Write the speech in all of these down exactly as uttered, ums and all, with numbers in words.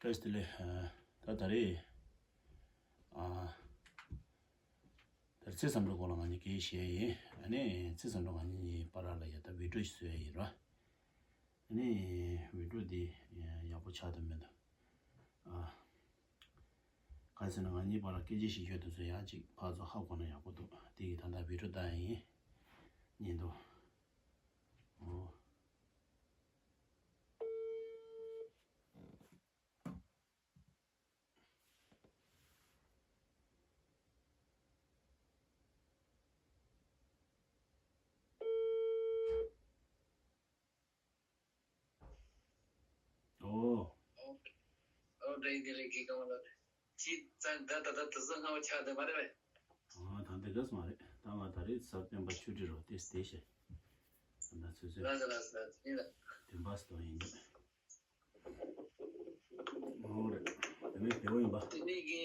བཀྲ་ཤིས་བདེ་ལེགས། ད་ད་རེས། ཨ། ད་རེས་ཚེ་བསམ་གྲུབ་སྐོར་ལ་ང་གཉིས་སྐད་ཆ་བཤད་ཡིན། ཨ་ནི་ཚེ་བསམ་གྲུབ་ང་གཉིས་བར་ལ་ཡ་ད་བི་ཌིའོ་ཞིག་བཟོ་ཡ་ཡིན་ར། ཨ་ནི་བི་ཌིའོ་འདི་ཡག་པོ་ཆགས་འདུག་མི་འདུག་ཨ། གང་ཟེར་ན་ང་གཉིས་བར་ལ་སྐད་ཆ་བཤད་རྒྱུ་དེ་ཚོ་ཡང་ཅིག་ཕར་ཚུར་ཧ་གོ་ན་ཡག་པོ་འདུག་དེ་གི་ད་ལྟ་བི་ཌིའོ་བཏང་ཡ་ཡིན། ཉན་འདུག་ཨོ། ཨོ། ཨོ། བཀྲ་ཤིས་བདེ་ལེགས། གི་གང་ལ། ཅི་ཙང་ད་ད་ད་དུ་སང་ངའོ་ཆགས་དེ་མ་རེད་པས། ཨ་ད་འདི་གས་མ་རེད། ད་ང་ད་རེས་གཟའ་སྤེན་པ་ཆུ་ཁྲི་རོ་དེ་སྟེ་ཤེ། ད་ཚོད་ཚོད། ལ་ས་ལ་ས་ལ་ས་ལ། དེ་འབའ་སྟོན་ཡིན་འདུག་ཨོ་རེད། དེ་ནས་དེ་བོ་ཡིན་པ། དེ་ནས་གི་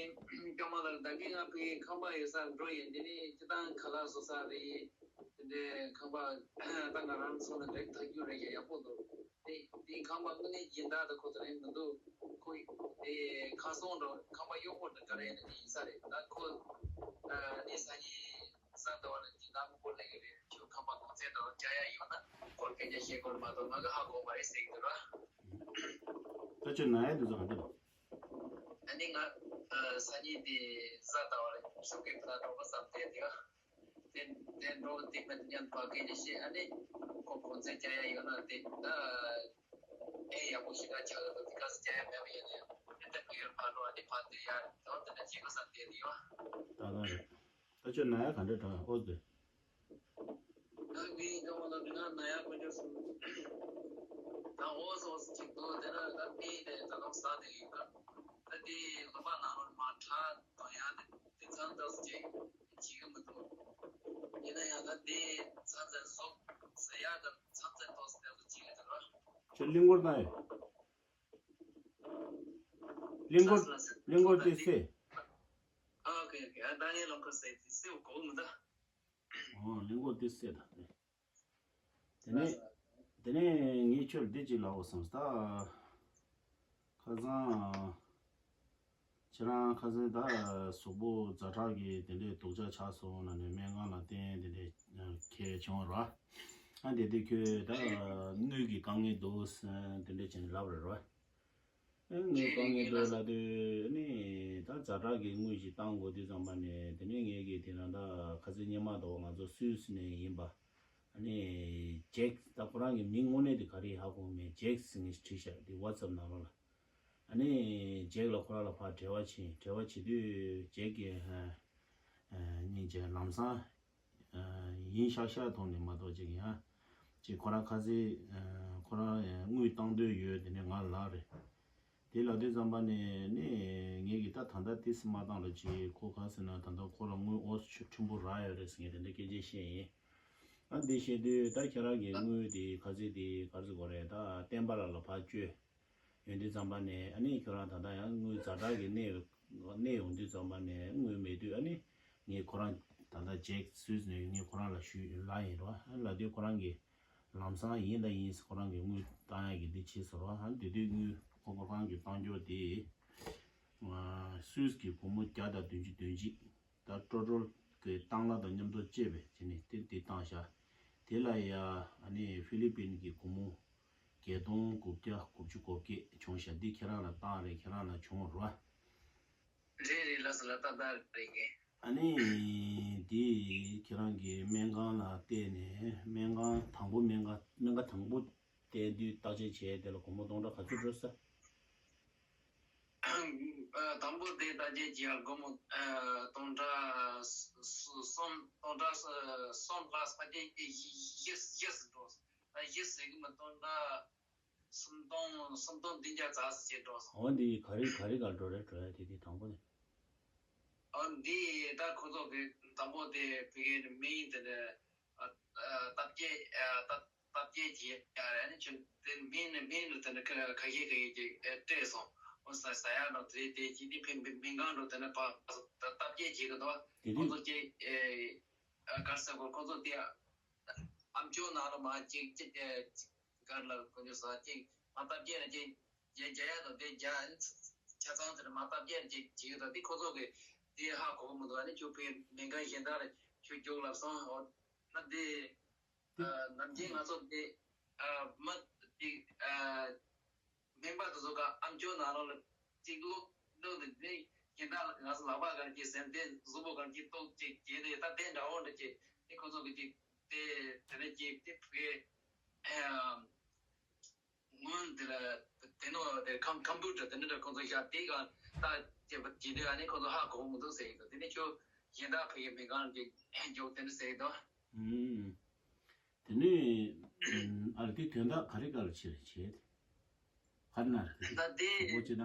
སྐྱོ་མ་ལ་ད་གི་ང་ཕའི་ཁང་པ་ཡོད་སར་འགྲོ་ཡིན། དེ་ནས་སྤྱི་བཏང་ཁ་ལག་བཟོ་ས་རེད། དེ་འདྲའི་ཁང་པ་ད་ང་རང་ཚོ་ལ་འགྲིག་ཐག་རྒྱུ་རེད། ཡ་ཡག་པོ་འདུག་དེ་དེ་ཁང་པ་དངོས་གནས་སྦྱིན་བདག་དང་ཁོ་ཚོ་རེད་མི་འདུག་ཁོ་དེ་ཁ་སང་འགྲོ་ཁང་པ་གཡོག་པོ་འདྲ་ག་རེ་ཡིན་ན་དེ་ཡིན་ས་རེད། ད་ཁོ་ཨ་ནི་སང་ཉིན་གཟའ་ཟླ་བ་ལ་སྦྱིན་བདག་མང་པོ་སླེབས་ཀྱི་རེད། ཁྱོད་ཁང་པ་གོང་ཚད་དང་རྒྱག་ཡ་ཡོད་ན་ཁོར་སྐད་ཆ་བཤད་དགོས་མ་གཏོགས་ང་གི་ཧ་གོ་མ་རེད་ཟེར་གྱི་འདུག་ར། ད་ཁྱོད་ན་ཡ་འདུག་ཟེར་ག་འདུག་ཨ་ནི་ང་ཨ་སང་ཉིན་དེ་གཟའ་ཟླ་བ་ལ་ཞོགས་ཀས་ཕ་གྲོགས་པོ་བསམ་སྟེ་དེ་ག་དེ་དེ་འགྲོ་དེ་མི་མཉམ་པ་སྐད་ཆ་བཤད། ཨ་ནི་ཁོ་གོང་ཚད་རྒྱག་ཡ་ཡོད་ན་དེ་ད་ཨེ་ཡག་པོ་ཞིག་ག་ཆགས་ཡོད་དེ་ག་ས་རྒྱག་ཡ་མེད་པ་ཡིན་ནའི་དེ་ལྟ་བུ་ཡོད་ཕ་གྲོགས། ཨ་ནི་ཕ་དེ་ཡ་དོ་དེ་འདྲ་བྱེད་དགོས་བསམ་སྟེ་དེ་ཡོད། ད་ག་རེད། ད་ཁྱོད་ན་ཡ་ག་འདྲ་དྲག་ཨོ་ཟེར། ད་ངའི་སྐྱོ་མ་ལ་མི་ང་ན་ཡ་དཀོན་མཆོག་གསུམ། ད་འོ་སོ་སོ་ཅིག་འདུག་དེ་ན་ད་མི་དེ་ད་དུང་ཟ་དེ་ཡིན་ཀ་ད་དེ་ལོ་པ་ནང་ལོ་མ་ཁྲ་དང་ཡ་དེ་དེ་ཚང་ད་སུ་ཅིག་བྱེད་གི་མི་འདུག་ཡིན་ན་ཡང་ད་དེ་ཚང་ཚན་སོག་ཟ་ཡ་ད་ཚང་ཚན་ཏོག་ཙམ་དེ་ཚོ་བྱེད་གི་འདུག་ར། ཁྱོད་གླིང་སྐོར་ད་ཡོད། གླིང་སྐོར། གླིང་སྐོར་དེ་སེ། ཨ་ཨོ་ཁེ་ཨོ་ཁེ། ཨ་ད་ངའི་ལོ་ཁ་སེ་དེ་སེ་གོ་མི་ད། ཨོ་གླིང་སྐོར་དེ་སེ་ད་དེ། དེ་ནས་དེ་ནས་ངས་ཁྱོད་འདི་གཅིག་ལབ་དགོས་བསམ་ད། ཁ་སང་། ཁྱེད་རང་ཁ་སང་ད་གཟུགས་པོ་ཛ་དྲག་གི་དེ་འདྲའི་སྡུག་ཅག་ཆགས་སོང་ལབ་ནས་སྨན་ཁང་ལ་བསྟན་དེ་འདྲའི་ཁྱེད་བྱུང་ར། ཨ་དེ་དུས་ཁྱོད་ད་དངུལ་གྱི་དཀའ་ངལ་འདུག་ཟེར་དེ་འདྲ་བྱས་ནས་ལབ་རེད་ར། ཨ་དངུལ་དཀའ་ངལ་འདུག་ལབ་དུས་ནི་ད་ཛ་དྲག་གི་དངུལ་ཞིག་བཏང་དགོས་དུས་ཙམ་པ་ནས་དེ་ནས་ངས་ཀྱི་དེ་རང་ད་ཁ་སང་སྔོན་མ་དུ་ང་ཚོ་སུད་སི་ནས་ཡིན་པ། ཨ་ནི་ཇེག་ད་ཁོ་རང་གི་མིང་དངོས་གནས་དེ་ག་རེ་ཧ་གོ་མེད། ཇེག་ཟེར་ངས་བྲིས་ཤག་དེ་ཝ་ཚབ་ནང་ལོགས་ལ། ཨ་ནི་ཇེག་ལ་ཁོ་རང་ལ་ཕར་འབྲེལ་བ་བྱས། འབྲེལ་བ་བྱེད་དུས་ཇེག་གིས་ཨ་ཨ་སྙིང་རྗེ་ལམ་སང་ཨ་ཡིན་ཤག་ཤག་མཐོང་ནས་མ་གཏོགས་ཅིག་ཡང་ཅིག་ཁོ་རང་ཁ་སང་ཨ་ཁོ་རང་དངུལ་བཏང་འདོད་ཡོད་དེ་ནས་ང་ལ་རེད། དེ་ལབ་དུས་ཙམ་པ་ནས་ནི་ངས་ཀྱི་ད་ད་ལྟ་ཏིས་མ་བཏང་ལ་ཅིག་ཁོ་ག་ཟེར་ན་ད་ལྟ་ཁོ་ལ་དངུལ་ཨོ་ཚོད་ཕྲན་བུ་རག་ཡོད་རེད་ཟེར་ངས་དེ་འདྲ་སྐད་ཆ་བཤད་ཡིན། ཨ་འདི་བཤད་དུས་ད་ཁྱེད་རང་གི་དངུལ་དེ་ག་ཚོད་དེ་ག་ཚོད་དགོས་རེད། ད་བསྟན་པ་ལགས་ལ་ཕར་བཅོལ་ཡོང་དུས་ཙམ་པ་ནས་ཨ་ནི་ཁྱོད་རང་ད་ལྟ་ཡང་དངུལ་ཛ་དྲག་གི་གནས་གནས་ཡོང་དུས་ཙམ་པ་ནས་དངུལ་མེད་དུས་ཨ་ནི་ངས་ཁོ་རང་ད་ལྟ་ཇེག་སུད་སི་ནས་ངས་ཁོ་རང་ལ་ཞུས་ལབ་ཡིན་རོ། ཨ་ལབ་དུས་ཁོ་རང་གིས་ལམ་སང་ཡིན་དང་ཡིན་ཟེར་ཁོ་རང་གིས་དངུལ་བཏང་ཡག་གི་འདི་བྱས་ཟེར་རོ། ཨ་དེ་དུས་དངུལ་ཁོ་ཁོ་རང་གིས་བཏང་རྒྱུ་དེ་སུད་སི་གི་སྒོར་མོ་བརྒྱ་དང་བདུན་ཅུ་དོན་གཅིག་ད་ཀྲོ་ཀྲོ་གི་བཏང་གླ་དང་མཉམ་དུ་བཅས་པས་དེ་ནས་དེ་དེ་བཏང་ཤག་དེ་ལ་ཡ་ཨ་ནི་ཧྥི་ལི་པིན་གྱི་སྒོར་མོ་བརྒྱད་སྟོང་དགུ་བརྒྱ་དགུ་བཅུ་གོ་བརྒྱད་བྱུང་ཤག་འདི་ཁྱེད་རང་ལ་བཏང་རེད། ཁྱེད་རང་ལ་བྱུང་རོ། རེད་རེད། ལགས་སོ་ལགས། ཏག་ཏག་རེད་གི། ཨ་ནི་འདི་ཁྱེད་རང་གི་སྨན་ཁང་ལ་བལྟས་ནས་སྨན་ཁང་དང་པོ་སྨན་ཁང་སྨན་ཁང་དང་པོ་བལྟས་དུས་བརྟག་དཔྱད་བྱས་དེ་ལ་སྒོར་མོ་སྟོང་ཕྲག་ག་ཚོད་འགྲོ་ས། ཨ་དང་པོ་དེ་བརྟག་དཔྱད་བྱས་སྒོར་མོ་ཨ་སྟོང་ཕྲག་གསུམ་སྟོང་ཕྲག་གསུམ་ལྷག་ཕལ་ཆེར་བཞི་བཞི་བཞི་ཙམ་འགྲོ་སོང་། ད་བཞི་ཟེར་གི་མི་སྟོང་ཕྲག་སུམ་སྟོང་སུམ་སྟོང་བདུན་བརྒྱ་ཙམ་ཞིག་འགྲོ་སོང་། འོ་འདི་ག་རེ་ག་རེ་ག་འགྲོ་རེད། འགྲོ་ཡ་དེ་དེ་དང་པོ་ནས། ཨ་འདི་ད་ཁོ་ཚོ་གི་དང་པོ་དེ་བོད་སྐད་མིང་དེ་ནས་ཨ་ཨ་སྟབས་བདེ་ཨ་སྟབས་སྟབས་བདེ་བྱེད་ཡ་རེད། ཨ་ནི་ཁྱོད་དེ་མིང་ནས་མིང་ནས་དེ་ནས་ཁ་ཁ་ཤས་ཁ་ཤས་ཀྱིས་ཨེ་སྤྲད་སོང་། ཨོ་ཟ་ཟ་ཡ་འགྲོ་དེ་དེ་ཅི་དེ་ཕན་མིང་གང་འགྲོ་དེ་ནས་ཕ་སྟབས་བདེ་བྱེད་གི་འདུག་དེ་ཁོ་དུས་ཚོད་ཀྱི་ཨེ་ཨ་ག་རེ་ཟེར་དགོས། ཁོ་ཚོ་དེ་ཨམ་ཅོག་ནང་ལ་མ་ཅིག་ཅིག་ཨེ་ཅིག་གར་ལ་དཀོན་མཆོག་གསུམ་ཅིག་མ་སྟབས་བདེ་ན་ཅིག་རྒྱ་རྒྱ་ཡ་དང་དེ་རྒྱ་ཆ་ཚང་དེར་མ་བཏབ་རྒྱ་རྒྱ་རྒྱ་ཡོད་དང་དེ་ཁོ་ཚོ་གི་དེ་ཧ་གོ་གི་མི་འདུག་ཨ་ནི་ཁྱོད་ཕའི་མི་འགན་གཞན་དག་ལ་ཁྱོད་རྒྱུགས་ལབ་སོང་འོ་ན་དེ། ནམ་རྒྱུན་ང་ཚོ་འདི་མི་འདི་སྨན་པ་དེ་ཚོ་ག་ཨམ་ཅོག་ནང་ལོགས་ལ་གཅིག་བླུགས་བླུགས་ནས་འདི་ཡིན་ད་ང་ཚོ་ལག་པ་གང་གི་ཟེར་འདི་གཟུགས་པོ་གང་གི་ཏོག་ཅིག་བྱས་ཏེ་ད་དེ་འདྲ་བོ་འདྲ་ཅིག་དེ་ཁོ་ཚོ་གི་ཅིག་དེ་དེ་ནས་ཅིག་དེ་བུའི་སྔོན་དེ་ལ་དེ་ནོ་དེ་ཁམ་ཁམ་པུ་ཊར་དེ་འདྲ་ཁོ་ཚོ་བཞག་དེ་ག་ད་ཅེས་པ་ཅིག་དེ་ཨ་ནི་ཁོ་ཚོ་ཧ་གོ་མི་འདུག་ཟེར་གི་འདུག་དེ་ནས་ཁྱོད་གཞན་དག་བུ་ཡི་མི་གང་གི་འཇོག་དེ་འདྲ་ཟེར་གི་འདུག་དེ་ནས་ཨ་རི་དེ་དོན་དག་ག་རེ་ག་རེ་བྱེད་རེད་བྱེད་དེ་ག་ན་རེད་དེ་ད་དེ་ཁོ་ཅི་ན་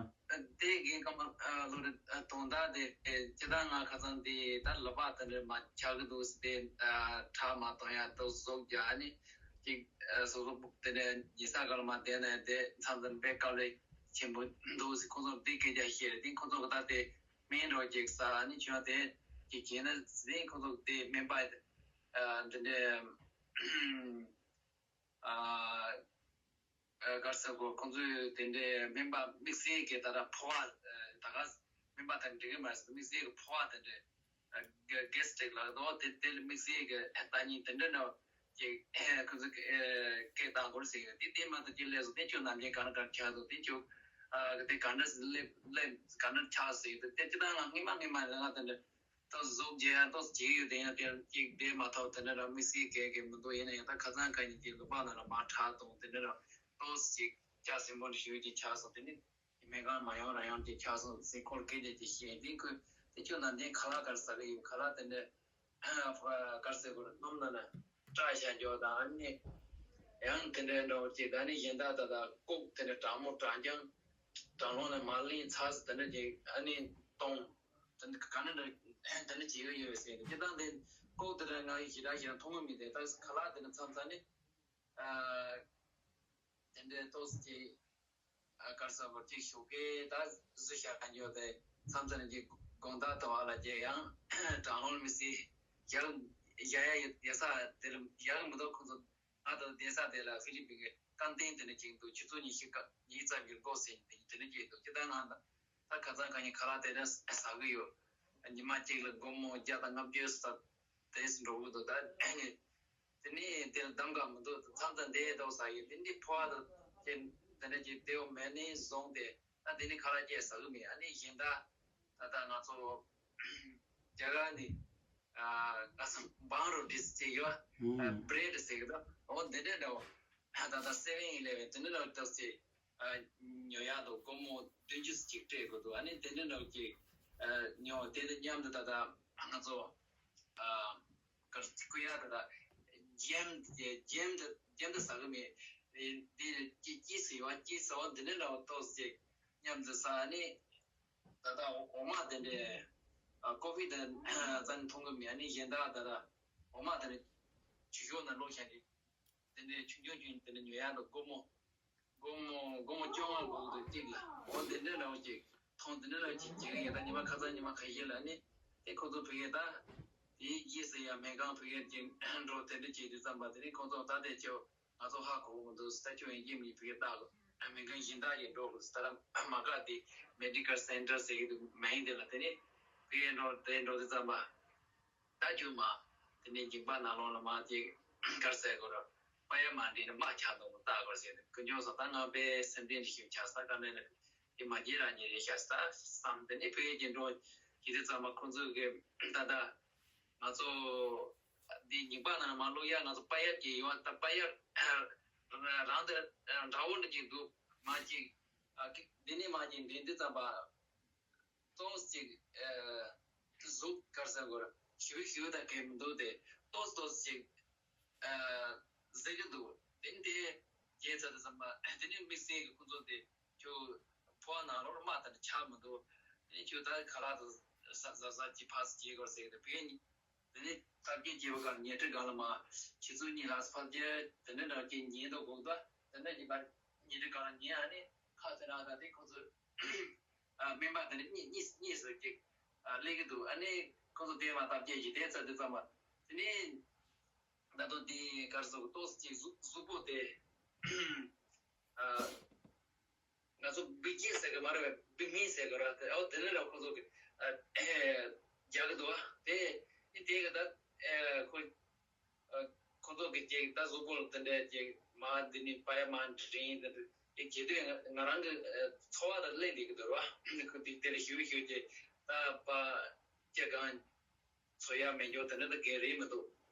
དེ་གི་ཀ་མ་ལོ་རེ་དོན་དག་དེ་སྤྱི་བཏང་ང་ཁ་སང་དེ་ད་ལོ་པ་དེ་འདྲ་མ་ཆགས་གི་འདུག་དེ་ཁྲག་མ་གཏོང་ཡ་དུ་ཟོག་རྒྱ་ནི་ཅིག་སོ་སོ་དེ་འདྲ་ཉི་ས་ག་ལ་མ་བསྡད་ན་དེ་མཚམས་མཚམས་དཔེ་དཀའ་ལས་ཆེན་པོ་འདུག་ཁོ་ཚོ་དེ་སྐད་ཆ་བཤད་རེད་དེ་ཁོ་ཚོ་གི་ད་དེ་སྨན་རོགས་ཅིག་ཟ་ནི་བྱུང་དེ་ཅིག་བྱས་ན་དེ་ཁོ་ཚོ་དེ་སྨན་པ་འདི་འདྲ། གར་ས་གོ་ཁོང་ཚོས་དེ་འདྲའི་སྨན་པ་དམིགས་བསལ་གྱི་ད་ལྟ་ཕོ་བ་ད་ག་སྨན་པ་དང་འགྲིག་གི་མ་རེད། དམིགས་བསལ་གྱི་ཕོ་བ་དེ་འདྲའི་གེ་སི་ཊིག་ལ་དོ་དེ་དེ་ལ་དམིགས་བསལ་གྱི་ལྟ་ཉིན་དེ་འདྲ་འདྲ་ཅིག་ཁོང་ཚོས་སྐད་བཏང་དགོས་ཟེར་གི་དེ་དེ་མ་གཏོགས་ཅིག་ལས་སུ་དེ་ཁྱོད་ནམ་རྒྱུན་ག་རེ་ག་རེ་ཆགས་འདུག་དེ་ཁྱོད་དེ་ག་འདྲ་སླེབས་སླེབས་ག་འདྲ་ཆགས་ཟེར་གི་དེ་དེ་ད་ང་སྔོན་མ་སྔོན་མ་ལ་ང་དེ་འདྲ། ད་གཟུགས་རྒྱས་ཡང་ཏོག་ཙམ་རྒྱས་ཡོད་དེ་ཡང་དེ་གཅིག་བསྡད་མ་ཐུབ་དེ་འདྲ་ར་དམིགས་བསལ་གལ་གལ་མི་འདུག་ཡིན་ན་ཡང་ད་ཁ་སང་ཁ་ཉིན་གྱི་ལུང་པ་ནང་ལ་མར་ཁྲག་གཏོང་དེ་འདྲ་ར་ཏོག་ཙམ་ཅིག་སྐྱ་སེན་པོ་འདྲ་ཞུ་ཅིག་ཆགས་སོང་དེ་ནི་མི་གང་མ་ཡོང་ར་ཡོང་ཅིག་ཆགས་སོང་ཟེར་ཁོར་སྐད་ཆ་ཅིག་བཤད་དེ་ཁོས་དེ་ཁྱོད་ནང་བསྟན་ཁ་ལག་ག་རེ་ཟ་གི་ཡོད་ཁ་ལག་དེ་འདྲ་ག་རེ་ཟེར་དགོས་རེད་སྣུམ་ནང་ལ་སྐྲ་བཞར་འཇོག་དང་ཨ་ནི་ཡང་དེ་འདྲ་འདྲ་བོ་ཅིག་ད་ནི་གཞན་དག་ད་ད་ལྐོག་དེ་འདྲ་གྲང་མོ་གྲང་རྐྱང་གྲང་རླུང་ལ་མར་ལེན་ཚར་ཟེར་དེ་འདྲ་ཅིག་ཨ་ནི་གཏོང་། དེ་འདྲ་ག་ནས་འདྲ་དེ་འདྲ་བྱེད་ཀྱི་ཡོད་ཟེར་ཏེ་སྤྱིར་བཏང་དེ་ལྐོག་དེ་འདྲ་ང་ཡི་ཞེ་དྲག་ཞེ་དྲག་མཐོང་གི་མེད་དེ་ད་ཁ་ལག་དེ་འདྲ་མཚམས་མཚམས་ནི་ཨ་དེ་འདྲའི་ཏོག་ཙམ་ཅིག་ཨ་དཀར་ས་བར་ཅིག་ཞོགས་ཀས་ད་བཟོས་བཞག་ག་འགྱོ་དེ་མཚམས་མཚམས་ནི་ཅིག་དགོང་དག་དུ་བ་ལ་རྒྱལ་ཡང་གྲང་རླུང་མི་སྲིད་ཡག་ཡ་ཡ་ཡ་ས་དེ་ལ་ཡག་མི་འདུག་ཁོང་ཚོ་ང་དང་བསྡད་ས་དེ་ལ་ཧྥི་ལི་པིན་གྱི་རྐང་སྟེང་དེ་འདྲ་ཅིག་འདུག་ཆུ་ཚོད་ཉི་ཤུ་ཀ་ཉི་ཤུ་ཙམ་གྱི་སྒོ་ཟིན་དེ་འདྲ་ཅིག་འདུག་ཅི་ལྟར་ང་དང་། ད་ཁ་སང་ཁ་ཉིན་ཁ་ལག་དེ་འདྲ་ཟ་གི་ཡོད། ཉི་མ་གཅིག་ལ་སྒོར་མོ་བརྒྱ་དང་ལྔ་བཅུ་ཙམ་དེ་འགྲོ་གི་འདུག་ད་དེ་ནས་དེ་ལ་གདམ་ག་མི་འདུག་མཚམས་མཚམས་དེ་ལྟ་བུ་ཟ་ཡི་དེ་འདི་ཕོ་བ་དང་དེ་འདྲ་ཅིག་དེའོ་མེ་ནི་བཟུང་སྟེ་ད་དེ་ནི་ཁ་ལག་སྐྱེལ་ཟ་གི་མེད། ཨ་ནི་གཞན་དག་ད་ལྟ་ང་ཚོ་རྒྱ་གར་ནི་ང་ཚོ་བང་རོ་ཏི་ཟེར་ཡོད། བྷི་རེད་ཟེར་གི་འདུག་འོ་འདི་འདྲ་འདྲ་བོ་ད་ལྟ་སེ་ཝེན་ཨི་ལེ་ཝེན་དེ་འདྲ་འདྲ་བོ་ཏོག་ཙམ། ཉོ་ཡག་ཏུ་སྒོར་མོ་བདུན་ཅུ་ཅིག་སྤྲད་དགོས་འདུག་ཨ་ནི་དེ་འདྲ་འདྲ་བོ་ཅིག་ཉོ་དེ་དང་མཉམ་དུ་ད་ལྟ་ང་ཚོ་གར་སྐུ་ཡག་ད་ལྟ་ཇེམ་ཇེམ་དུ་ཇེམ་དུ་ཟ་གི་མེད། འདི་སྐྱིད་སྐྱིད་ཟེར་བ་སྐྱིད་ཟེར་བ་འདི་འདྲ་འདྲ་བོ་ཏོག་ཙམ་མཉམ་དུ་ཟ་ཨ་ནི་ད་ལྟ་འོ་མ་དེ་འདྲས་ཀོ་ཕི་དང་རྩ་ནས་འཐུང་གི་མེད། ཨ་ནི་གཞན་དག་ད་ལྟ་འོ་མ་དེ་འདྲ་ཆུ་ཤོག་ནང་བླུགས་བཞག་ནས་དེ་འདྲས་ཆུང་ཆུང་ཆུང་དེ་འདྲ་ཉོ་ཡག་ཏུ་སྒོར་མོ། སྒོར་མོ་སྒོར་མོ་བཅོ་ལྔ་འགོར་འདུག་གཅིག་ལ་འོ་དེ་འདྲ་འདྲ་བོ་ཅིག་མཐོང་དེ་འདྲ་འདྲ་བོ་ཅིག་བྱེད་ཀྱི་ཡོད། ད་ཉི་མ་ཁ་སང་ཉི་མ་ཁ་ཤས་ལ་ནི་དེ་ཁོ་ཚོ་བོད་སྐད་ད་དེའི་རྗེས་སུ་ཡང་སྨན་ཁང་བོད་སྐད་ཀྱི་འགྲོ་དེ་འདྲ་བྱེད་དུས་ཙམ་པ་དེ་ནི་ཁོ་ཚོ་ད་དེ་ཁྱོད་ང་ཚོ་ཧ་གོ་གི་མི་འདུག་ད་ཁྱོད་ཡིན་གྱི་མིན་བོད་སྐད་བཏགས་སྨན་ཁང་གཞན་དག་གི་འགྲོ་དགོས་ད་ལ་མ་ག་དེ་མེ་ཌི་ཀལ་སེན་ཊར་ཟེར་གྱི་འདུག་མིང་དེ་ལ་དེ་ནི་བོད་སྐད་འགྲོ་དེ་འགྲོ་དུས་ཙམ་པ། ད་ཁྱོད་མ། དེ་ནས་འཇིགས་པ་ནང་ལོགས་ལ་མ་ཅིག་གར་ཟེར་དགོས་ར། པ་ཡ་མ་འདྲེས་ནས་མ་ཆགས་འདུག་མོ་ལྟ་དགོས་ཟེར་ཏེ་ཀུན་འབྱུང་སོགས་ད་ང་པའི་སེམས་ལྡན་ཞིག་ཆགས་ས་ག་ནས་ལ་དེ་མ་བརྗེད་རང་ཉིད་རེད་ཤག་ས་བསམ་དེ་ནས་བོད་ཀྱི་འགྲོ་ཞི་བདེ་ཚང་མ་ཁོང་ཚོས་གི་ད་ད་ང་ཚོ་འདི་འཇིགས་པ་ནང་ལ་མ་བླུག་ཡ་ང་ཚོ་པ་ཡ་གི་ཡོང་ད་པ་ཡ་རང་དེ་འདྲ་བོ་འདྲ་ཅིག་འདུག་མ་ཅིག་འདི་ནས་མ་ཅིག་འདྲེན་དུས་ཙམ་པ། ཏོག་ཙིག་གཟུགས་ག་རེ་ཟེར་དགོས་རེད། ཞུ་ཞུ་ད་གས་མི་འདུག་སྟེ་ཏོག་ཏོག་ཙིག་ཟེར་གྱི་འདུག་དེ་ནི་དེ་རྒྱལ་ཚ་དེ་ཙམ་པ་དེ་ནི་དམིགས་བསལ་གྱི་ཁོང་ཚོ་དེ་ཁྱོད་ཕོ་བ་ནང་ལོགས་དམག་དང་ཆགས་མི་འདུག་དེ་ནི་ཁྱོད་ད་ཁ་ལག་དང་ཟ་ཟ་ཟ་གྱི་ཕག་ཟ་གྱི་དགོས་ཟེར་གྱི་འདུག་བོད་ནི་དེ་ནི་ཐབས་ཀྱི་སྐྱེས་བུ་གང་ཉལ་ཁྲི་གང་ལ་མ་ཆུ་ཚོད་གཉིས་ལྷག་ཕལ་ཆེར་དེ་འདྲ་འདྲ་ཅིག་ཉལ་འདུག་དགོས་འདུག་དེ་འདྲ་ཡིན་པ་ཉལ་ཁྲི་གང་ལ་ཉལ་ཨ་ནི་ཁ་ཚེ་རང་དང་དེ་ཁོང་ཚོས། ཨ་སྨན་པ་དེ་འདྲ་གཉིས་གཉིས་གཉིས་སུ་ཅིག་ཨ་སླེབས་ཀྱི་འདུག་ཨ་ནི་ཁོང་ཚོ་དེ་མ་སྟབས་བདེ་ཞིག་དེ་ཚར་དུས་ཙམ་པ་དེ་ནས་ད་དུང་དེ་གར་སོགས་ཏོག་ཙམ་ཅིག་གཟུགས་གཟུགས་པོ་དེ་ཨ་ ང་ཚོ་བི་ཇི་ཟེར་གི་མ་རེད་པས། བི་མི་ཟེར་གི་ར། དེ་ཨོ་དེ་ནས་ར་ཁོ་ཚོ་གི་ཨ་རྒྱག་གི་འདུག་བ། དེ་དེ་གི་ད་ཨ་ཁོ་ཨ་ཁོ་ཚོ་གི་ཅིག་ད་གཟུགས་པོ་དེ་འདྲ་ཅིག་མ་འདི་ནི་པ་ཡ་མ་འདྲིན་དེ་འདྲ་ཅིག་བྱེད་དུས་ང་ང་རང་གི་ཨ་འཚོ་བ་ད་གླེང་བསྡད་གི་འདུག་ར། ཁོ་དེ་དེ་ལ་ཞུ་ཞུ་ཅིག་ད་པ་སྐྱེ་གང་འཚོ་ཡ་མེད་འགྱོ་དེ་འདྲ་ད་གལ་རེད་མི་འདུག་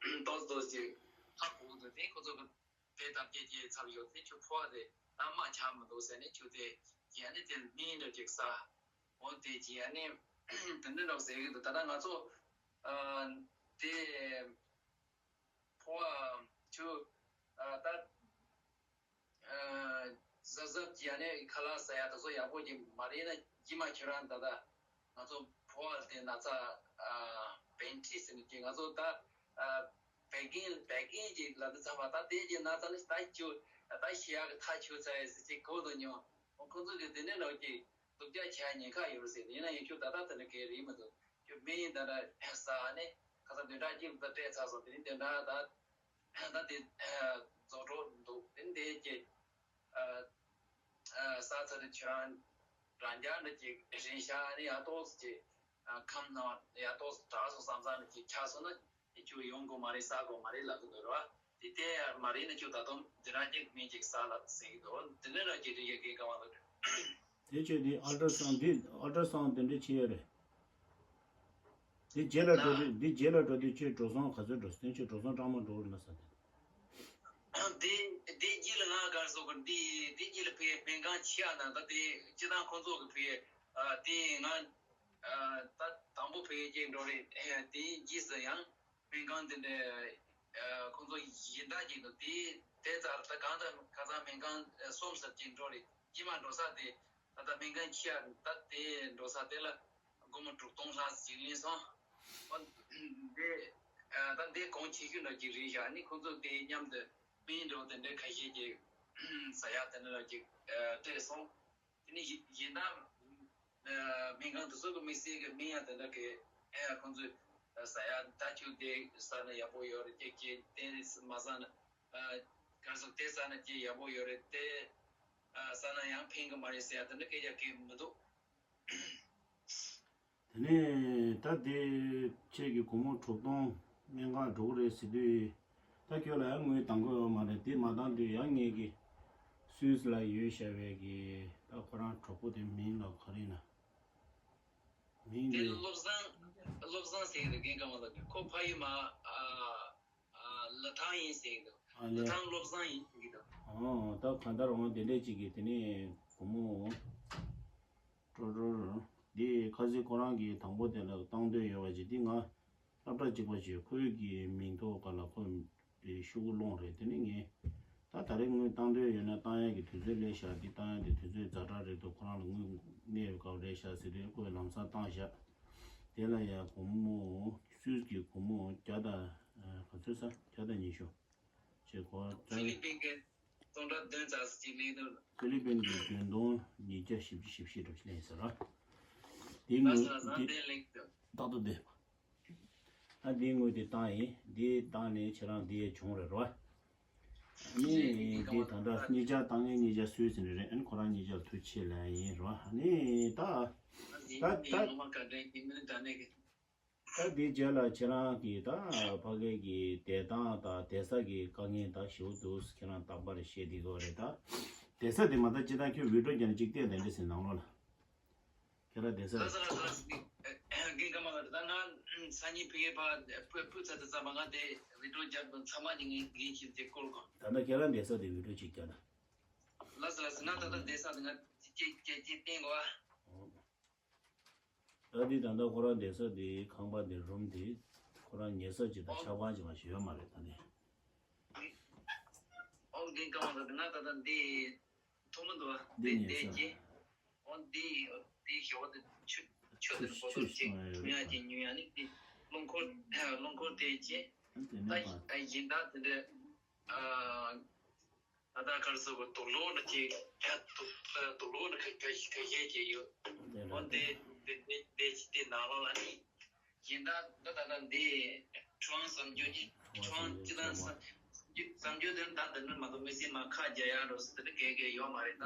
ཏོག་ཏོག་ཅིག་ཧ་གོ་གི་འདུག་དེ་ཁོ་ཚོ་གི་དེ་ལྟར་སྐྱེས་སྐྱེས་ཚར་ཡོད་དེ་ཁྱོད་ཕོ་བ་དེ་ད་མ་ཆགས་མི་འདུག་ཟེར་ནས་ཁྱོད་དེ་ཡ་ནི་དེ་མིན་འདྲ་ཅིག་ས་འོ་དེ་ཅི་ཡ་ནི་དེ་འདྲ་འདྲ་ཟེར་གི་འདུག་ད་ལྟ་ང་ཚོ་ཨ་དེ་ཕོ་བ་ཁྱོད་ཨ་ད་ཨ་གཟབ་གཟབ་ཀྱི་ཡ་ནི་ཁ་ལག་ཟ་ཡ་དེ་ཚོ་ཡག་པོ་ཅིག་མ་རེད་ན་ཅི་མ་ཁྱོད་རང་ད་ལྟ་ང་ཚོ་ཕོ་བ་དེ་ན་ཚ་ཨ་བན་ཁྲི་ཟེར་ནས་ཀྱི་ང་ཚོ་ད་ཨ་བད་ཀན་བད་ཀན་གྱི་ལ་དུ་ཚ་བ་ད་དེ་གྱི་ན་ཚ་ནི་ད་ཁྱོད་ད་ཤི་ཡག་གི་ཐག་ཆོད་ཚར་ཡ་ཟེར་ཅིག་གོ་དོ་མྱོང་། ཁོ་ཚོ་གི་དེ་ནས་ནོ་ཀྱི་སྡུག་ཅག་བྱས་ཉེན་ཁ་ཡོད་རེད་ཟེར། ཡིན་ན་ཡང་ཁྱོད་ད་ལྟ་དེ་འདྲ་གས་རེད་མི་འདུག་ཁྱོད་མི་ཡིན་ད་ལྟ་ས་ནས་ཁ་སང་བདུན་ཕྲག་གཅིག་ལ་སྤྲད་ཚར་སོང་། དེ་རིང་བདུན་ཕྲག་ད་ད་དེ་རྫོགས་འགྲོ་འདུག་དེ་འདྲའི་གི་ས་ཚ་དེ་ཁྱོད་རང་རང་རྒྱ་འདྲ་གི་རིན་ཤ་ནི་ཡ་ཏོག་ཙམ་གྱི་ཁམས་ནང་ཡ་ཏོག་ཙམ་དྲག་སོང་བསམ་བསམ་ནས་ཀྱི་ཆགས་སོང་ན། དེ་ཁྱོད་ཡོང་དགོས་མ་རེད་ཟ་དགོས་མ་རེད་ལབ་ཀྱི་འདུག་ར། དེ་ལྟས་ཡ་མ་རེད་ན་ཁྱོད་ད་དུང་འདི་རང་སྐྱེ་མིན་ཅིག་ཟ་ལབ་ཟེར་གྱི་འདུག་འདི་ནས་ར་སྐྱེ་རིགས་ཡ་གི་ཀ་བ་ལ་རེད། དེ་ཁྱོད་འདི་ཨལ་ཏྲ་སའུན་འདི་ཨལ་ཏྲ་སའུན་དེ་འདྲ་བྱས་ཡོད་རེད། འདི་རྗེས་ལ་འགྲོ་དུས་འདི་རྗེས་ལ་འགྲོ་དུས་ཁྱོད་འགྲོ་སོང་ག་ཚོད་འགྲོ་སོང་། ཁྱོད་འགྲོ་སོང་གྲང་མོ་འགྲོ་རེད་ལ་ཟ་དེ། དེ་དེ་རྗེས་ལ་ང་གར་སོང་གི་འདི་དེ་རྗེས་ལ་ཕེ་སྨན་ཁང་ཆེ་ཡ་ན་ད་དེ་སྤྱི་བཏང་ཁོང་ཚོ་གི་ཕེ་དེ་ང་ད་དང་པོ་ཕེ་ཡེ་ཅིག་འགྲོ་རེད། དེ་རྗེས་སུ་ཡང་སྨན་ཁང་དེ་འདྲ་ཁོང་ཚོ་ཡིན་ད་ཅིག་འདུག་དེ་དེ་ཙར་ད་གང་ད་ཁ་སང་སྨན་ཁང་གསུམ་ཙམ་ཅིག་འགྲོ་རེད། ཅི་མ་འགྲོ་ས་དེ་ད་ལྟ་སྨན་ཁང་ཆེ་ཡ་ད་དེ་འགྲོ་ས་དེ་ལ་སྒོར་མོ་དྲུག་སྟོང་ལྷག་ཅིག་ལེན་སོང་། འོ་འདི་ད་འདི་གོང་ཆེ་ཤོས་འདྲ་ཅིག་རེད་ཤག་ནི་ཁོང་ཚོ་དེ་མཉམ་དུ་སྨན་འགྲོ་དེ་འདྲ་ཁ་ཤས་ཀྱི་ཟ་ཡ་དེ་འདྲ་ཅིག་སྤྲད་སོང་། དེ་ནི་ཡིན་ན་སྨན་ཁང་དེ་ཚོ་གི་དམིགས་བསལ་གྱི་སྨན་ཡ་དེ་འདྲ་གི་ཁོང་ཚོས་ཟ་ཡ་ད་ཁྱོད་དེ་ཟ་ན་ཡག་པོ་ཡོད་རེད། ཀྱེ་ཀྱེ་དེ་མ་ཟ་ན་ག་ཚོད་དེ་ཟ་ན་ཀྱེ་ཡག་པོ་ཡོད་རེད། དེ་ཟ་ན་ཡང་ཕན་གི་མ་རེད་ཟེར་ཡ་དེ་འདྲ་སྐད་ཆ་གང་མི་འདུག་དེ་ནས་ད་དེ་ཁྱེད་ཀྱི་སྒོར་མོ་དྲུག་སྟོང་སྨན་ཁང་འགྲོ་གི་རེད་ཟེར་དུས། ད་ཁྱོད་ལ་ཡང་དངུལ་གཏང་དགོས་ཡོད་མ་རེད། དེ་མ་བཏང་དུས་ཡང་ངེད་ཀྱི་སུད་སི་ལ་ཡོད་བཞག་པའི་གི་ད་ཁོ་རང་གྲོགས་པོ་དེ་མིང་ལ་ག་རེ་ན་མིང་དེ་དེ་བློ་བཟང་བློ་བཟང་ཟེར་གི་འདུག་རྒན་ཀ་མ་ལ་ཁོ་ཕ་ཡུལ་མ་ཨ་ཨ་ལི་ཐང་ཡིན་ཟེར་གི་འདུག་ཨ་ལི་ལེ། ཐང་བློ་བཟང་ཡིན་ཟེར་གི་འདུག་ཨོ་ད་གང་ལྟར་འོང་དེ་འདྲས་ཅིག་གི་དེ་ནས་སྒོར་མོ། ཀྲོ་ཀྲོ། འདི་ཁ་སང་ཁོ་རང་གིས་དང་པོ་དེ་ལ་བཏང་འདོད་ཡོད་པ་ཅིག་འདི་ང་སློབ་གྲྭ་གཅིག་པ་ཞིག་ཁོའི་གི་མིང་ཐོག་ག་ལ་ཁོ་དེ་ཤོག་གུ་སློང་རེད། དེ་ནི་ངས་ད་ད་རེས་དངུལ་བཏང་འདོད་ཡོད་ན་བཏང་ཡ་གི་དུས་ཚོད་སླེབས་ཤག་འདི་བཏང་ཡ་དེ་དུས་ཚོད་ཛ་དྲག་རེད་འདུག་ཁོ་རང་ལ་དངུལ་གནས་ཡོད་སྐབས་རེད་ཤག་ཟེར་དུས་ཁོས་ལམ་སང་བཏང་ཤག་དེ་ལ་ཡ་སྒོར་མོ་སུད་སི་གི་སྒོར་མོ་བརྒྱ་དང་ག་ཚོད་ས་བརྒྱ་དང་ཉི་ཤུ། ཅེས་གོ་ཧྥི་ལི་པིན་གྱི་སྟོང་ཕྲག་བདུན་ཙམ་ཞིག་ལེན་འདུག་ཧྥི་ལི་པིན་གྱི་བདུན་སྟོང་ཉིས་བརྒྱ་བཞི་བཅུ་ཞེ་བཞི་འདྲ་ཞིག་ལེན་ཟེར་ར། དེའི་དངུལ་དེ་རྟག་ཏུ་བསྡད་པ། ཨ་དེའི་དངུལ་དེ་བཏང་ཡིན། དེ་བཏང་ནས་ཁྱེད་རང་དེ་བྱུང་རེད་ར། ནི་དེ་ད་ལྟ་གཉིས་ཆ་བཏང་ངས་གཉིས་ཆ་སུད་སི་ནས་རེད། ཨ་ནི་ཁོ་རང་གཉིས་ཆ་ལ་ཐུགས་ཆེ་ལབ་ཡིན་ར། ནི་ད་ད་ད། ད་འདིའི་རྗེས་ལ་ཁྱེད་རང་གིས་ད་ཕ་གི་གི་བསྡད་སྟངས་དང་བསྡད་ས་གི་དཀའ་ངལ་ད་ཞེ་པོ་འདུག་ཁྱེད་རང་རྟག་པར་བཤད་བསྡད་ཀྱི་ཡོད་རེད། ད་བསྡད་ས་དེ་མ་ད་ཅི་ད་ཁྱོད་བི་ཌིའོ་རྒྱག་ནས་ཅིག་བལྟས་དང་འདྲ་ཟེར་ནང་ལོགས་ལ། ཁྱེད་རང་བསྡད་ས་ལ་ས་ལ་ས་ལ་རྒན་ཀ་མ་ལ་ད་ང་སང་ཉིན་ཕ་གི་ཕ་ཕུ་ཕུ་ཚ་ཚ་ཚ་མ་ང་དེ་བི་ཌིའོ་རྒྱབ་ཚང་མ་གི་ངས་འགན་ཁྱེར་ཏེ་བསྐུར་གོ། ད་ལྟ་ཁྱེད་རང་བསྡད་ས་དེ་བི་ཌིའོ་ཅིག་རྒྱག་ད། ལ་ས་ལ་ས་ང་ད་ལྟ་བསྡད་ས་དེ་ང་ཅིག་ཅིག་ཅིག་བསྟན་གོ་ཨ། ད་འདི་ད་ལྟ་ཁོ་རང་བསྡད་ས་འདི་ཁང་པ་འདི་རུམ་འདི་ཁོ་རང་ཉལ་ས་ཅིག་དང་ཆབ་འབངས་ཅིག་མ་ཞིག་ཡོད་མ་རེད་ད་ནི། ཨོ་རྒན་ཀ་མ་ད་ང་ད་ལྟ་འདི་ཐུག་མི་འདུག་ཨ། འདི་འདི་ཉལ་ས་ཅིག་ཨོ་འདི་འདི་ཞོག་འདི་ཆུ་ཆུ་འདི་ཆུ་བོ་ཆུ་ཏོ་ཅིག་ཆུ་ཡ་ཅིག་ཉུ་ཡ་ནི་འདི་རླངས་འཁོར་རླངས་འཁོར་དེ་ཅིག་ད་ཡིན་ད་དེ་འདྲ་ཨ། ད་ལྟ་གར་སོ་གི་དུག་ལོག་ནི་ཅིག་ཡ་དུག་དུག་ལོག་ནི་ཁ་ཁ་ཁ་ཤས་ཅིག་ཡོད། འོན་ཏེ་དེ་དེ་དེ་དེ་ནང་ལོགས་ལ་ནི་ཡིན་ད་ད་ད་ད་འདི་ཁྲོང་བསམ་རྒྱུ་ནི་ཁྲོང་ཅི་ད་བསམ་རྒྱུ་བསམ་རྒྱུ་དེ་ད་འདི་ནི་མ་གཏོགས་མི་སྲིད་མ་ཁ་རྒྱ་ཡ་འགྲོ་སྲིད་དེ་གས་གས་ཡོད་མ་རེད་ད།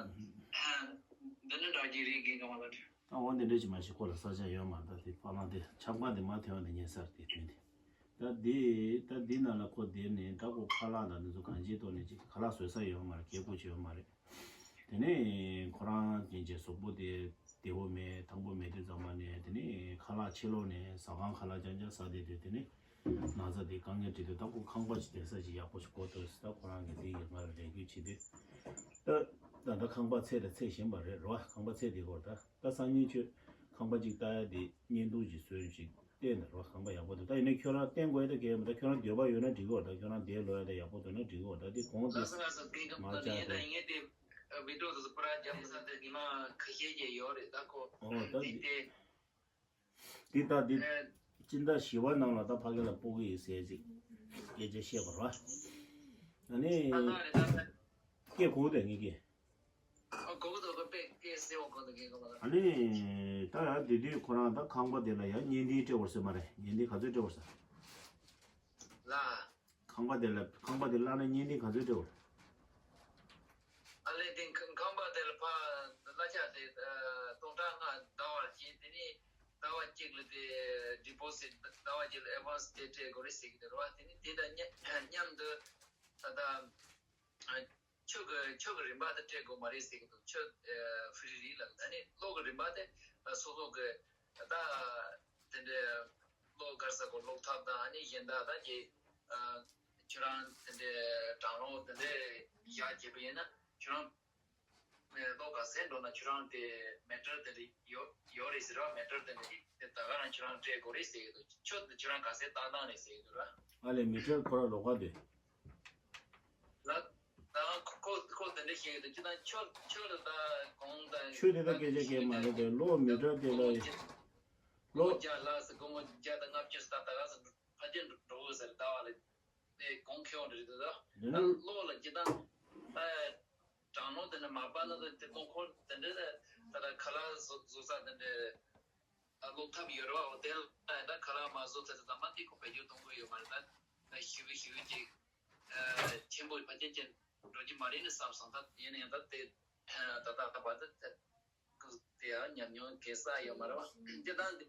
འདི་ནི་འདྲ་གི་རིགས་ཀྱི་གང་ལ། ད་འོ་འདི་འདྲ་ཅིག་མ་ཤེས་ཁོ་ལ་ས་ཆ་ཡོད་མ་རེད། ད་དེ་ཕ་མ་དེ་ཆབ་འགག་དེ་མ་ཐེ་བ་ནས་ཉན་ས་རེད། དེ་དོན་དེ་ད་དེ་ད་འདི་ནང་ལ་ཁོ་བསྡད་ནས་ད་ཁོ་ཁ་ལག་དང་འདི་ཚོ་གང་ཅིའི་ཐོག་ནས་ཅིག་ཁ་ལག་བཟོ་ས་ཡོད་མ་རེད། སྐད་སྒུག་ཅིག་ཡོད་མ་རེད། དེ་ནས་ཁོ་རང་གི་རྗེས་གཟུགས་པོ་དེ་བདེ་བོ་མེད། ཐང་པོ་མེད་དུས་ཙམ་པ་ནས་དེ་ནས་ཁ་ལག་ཕྱི་ལོགས་ནས་ཟ་ཁང་ཁ་ལག་རྐྱང་རྐྱང་ཟ་བསྡད་དུས་དེ་ནས་ན་ཚ་དེ་དཀའ་ངལ་འཕྲད་དུས་ད་ཁོ་ཁང་པ་ཅིག་བསྡད་ས་ཅིག་ཡག་པོ་ཞིག་དགོས་འདུག་ཟེར། ད་ཁོ་རང་གིས་དེ་ཡི་ང་ལ་རེ་སྐུལ་བྱེད་དུས་ད་ད་ལྟ་ཁང་པ་ཚད་དང་ཚད་བཞིན་པ་རེད་རོ། ཁང་པ་ཚད་དེ་སྐོར་ད་ད་སང་ཉིན་ཁྱོད་ཁང་པ་ཅིག་ལྟ་ཡ་དེ་བརྙན་ཐུང་ཅིག་བཟོས་ཞིག་བལྟས་ན་རོ། ཁང་པ་ཡག་པོ་འདུག་ད་ཡིན་ན་ཁྱོད་རང་བསྟན་དགོས་ཡ་ད་གལ་མི་འདུག་ཁྱོད་རང་འདོད་པ་ཡོད་ན་འགྲིག་གི་རེད། ད་ཁྱོད་རང་དེ་ལོ་ཡ་ད་ཡག་པོ་འདུག་ན་འགྲིག་གི་རེད། ད་དེ་གོང་དེ་ལགས་སོ་ལགས་སོ། སྐད་ཀྱང་མ་ད་བྱ་ཡིན་ད་དེ་ཡིན་ངེས་དེ་བི་ཌིའོ་དེ་ཚོ་པུ་ར་རྒྱབ་ས་དེ་ཉི་མ་ཁ་ཤས་ཀྱི་ཡོད་རེད། ད་ཁོ་ཨོ་ད་འདི་དེ་དེ་ད་དེ་ཨེ་སྤྱི་ཟླ་བཞི་པ་ནང་ལ་ད་ཕ་གི་ལ་སྤོ་གི་ཡིན་ཟེར་ཅིག་སྐད་ཆ་བཤད་པ་རེད། ཨ་ནི་ད་ད་རེད་ད་ད། སྐད་གོ་དེ་ངེས་ཀྱི། ཨ་གོ་གི་འདུག་གོ། དཔེ་སྐད་གསལ་བོ་གོ་འདུག་གི་གོ་མ་ལ། ཨ་ནི་ད་ཡང་དེ་དུས་ཁོ་རང་ད་ཁང་པ་དེ་ལ་ཡང་བརྙན་འཕྲིན་སྤྲད་དགོས་ཟེར་མ་རེད། བརྙན་འཕྲིན་ག་ཚོད་སྤྲད་དགོས་ཟེར། ལ། ཁང་པ་དེ་ལ་ཁང་པ་དེ་བརླག་ན་བརྙན་འཕྲིན་ག་ཚོད་སྤྲད་དགོས། ཨ་ལས་དེ་ཁང་ཁང་པ་དེ་ལ་ཕ་གླ་ཆ་དེ་ཨ་སྟོང་ཕྲག་ལྔ་ཟླ་བར་བྱས། དེ་ནས་ཟླ་བ་གཅིག་ལ་དེ་ཌི་པོ་ཟིཊ་ཟླ་བ་གཅིག་ལ་ཨེ་ཌ་ཝན་སི་དེ་སྤྲད་དགོས་རེད་ཟེར་གི་འདུག་ར། དེ་ནས་དེ་དང་མཉམ་དུ་ད་ལྟ། ཨ། ཆོས་ཀྱི་ཆོས་ཀྱི་རིན་པ་དེ་སྤྲད་དགོས་མ་རེད་ཟེར་གྱི་འདུག་ཆོས་ཨ་ཧྥི་རི་རེད་ལབ། ཨ་ནི་གློག་གི་རིན་པ་དེ་ཨ་སོ་སོ་གི་ད་དེ་འདྲའི་གློག་ག་རེ་ཟེར་དགོས། གློག་ཐབ་དང་ཨ་ནི་གཞན་དག་ད་ཀྱི་ཨ་ཁྱོད་རང་དེ་འདྲའི་གྲང་གློག་དེ་འདྲའི་བཞག་བྱས་པ་ཡིན་ན་ཁྱོད་རང་གློག་ག་ཚད་འགྲོ་ན་ཁྱོད་རང་དེ་མི་ཊར་དེ་འདྲ་ཡོད་ཡོད་རེད་ཟེར་བ། མི་ཊར་དེ་འདྲ་དེ་ད་ག་རང་ཁྱོད་རང་སྤྲད་དགོས་རེད་ཟེར་གྱི་འདུག་ཆོས་དེ་ཁྱོད་རང་ག་ཚད་བཏང་སྟངས་རེད་ཟེར་གྱི་འདུག་ར། ཨ་ལས་མི་ཊར་ཁོ་ར་ལོགས་ཀ་དེ། ལ། ད་ཁོ་ཁོ་ཁོ་དེ་འདྲ་བཤད་ཡོད་དུས་ཅི་ད་ཆོས་ཆོས་ལ་ད་གོང་ད་ཆོས་དེ་ད་སྐད་ཆ་བཤད་མ་རེད་དེ། གློག་མི་ཊར་དེ་ལ་སྒོར་མོ་ལོ་བརྒྱ་ལ་ཟེར། སྒོར་མོ་བརྒྱ་དང་ལྔ་བཅུ་ད་ད་ག་ཟེར་ཕ་གྱི་འགྲོ་གི་ཟེར། ད་བ་ལ་དེ་གོང་ཁེ་འོང་རེད་དོ། ད་གློག་ལ་ཅི་ད་ད་གྲང་ལོ་དེ་འདྲ་མ་པ་ན་ད་དེ་གོང་ཁོ་དེ་འདྲ་ད་ད་ཁ་ལག་བཟོ་བཟོ་ས་དེ་འདྲ། ཨ་གློག་ཐབ་ཡོད་རེད་བ། འོ་དེ་ལ་ད་ཁ་ལག་མ་བཟོ་ཐུབ་ཙང་མ་དེ་ཁོ་བེད་སྤྱོད་གཏོང་གི་ཡོད་མ་རེད། ད་ཞི་བའི་ཞི་བའི་ཅིག་ཆེན་པོ་ཕལ་ཆེར་ཅན་འགྲོ་རྒྱུ་མ་རེད་ནི་བསམ་སོང་། ད་ཡིན་ན་ཡང་ད་དེ་ད་ད་ད་བ་ད་དེ་ཡང་ཉམས་མྱོང་གེ་ས་ཡོད་མ་རེད་བ། དེ་ད་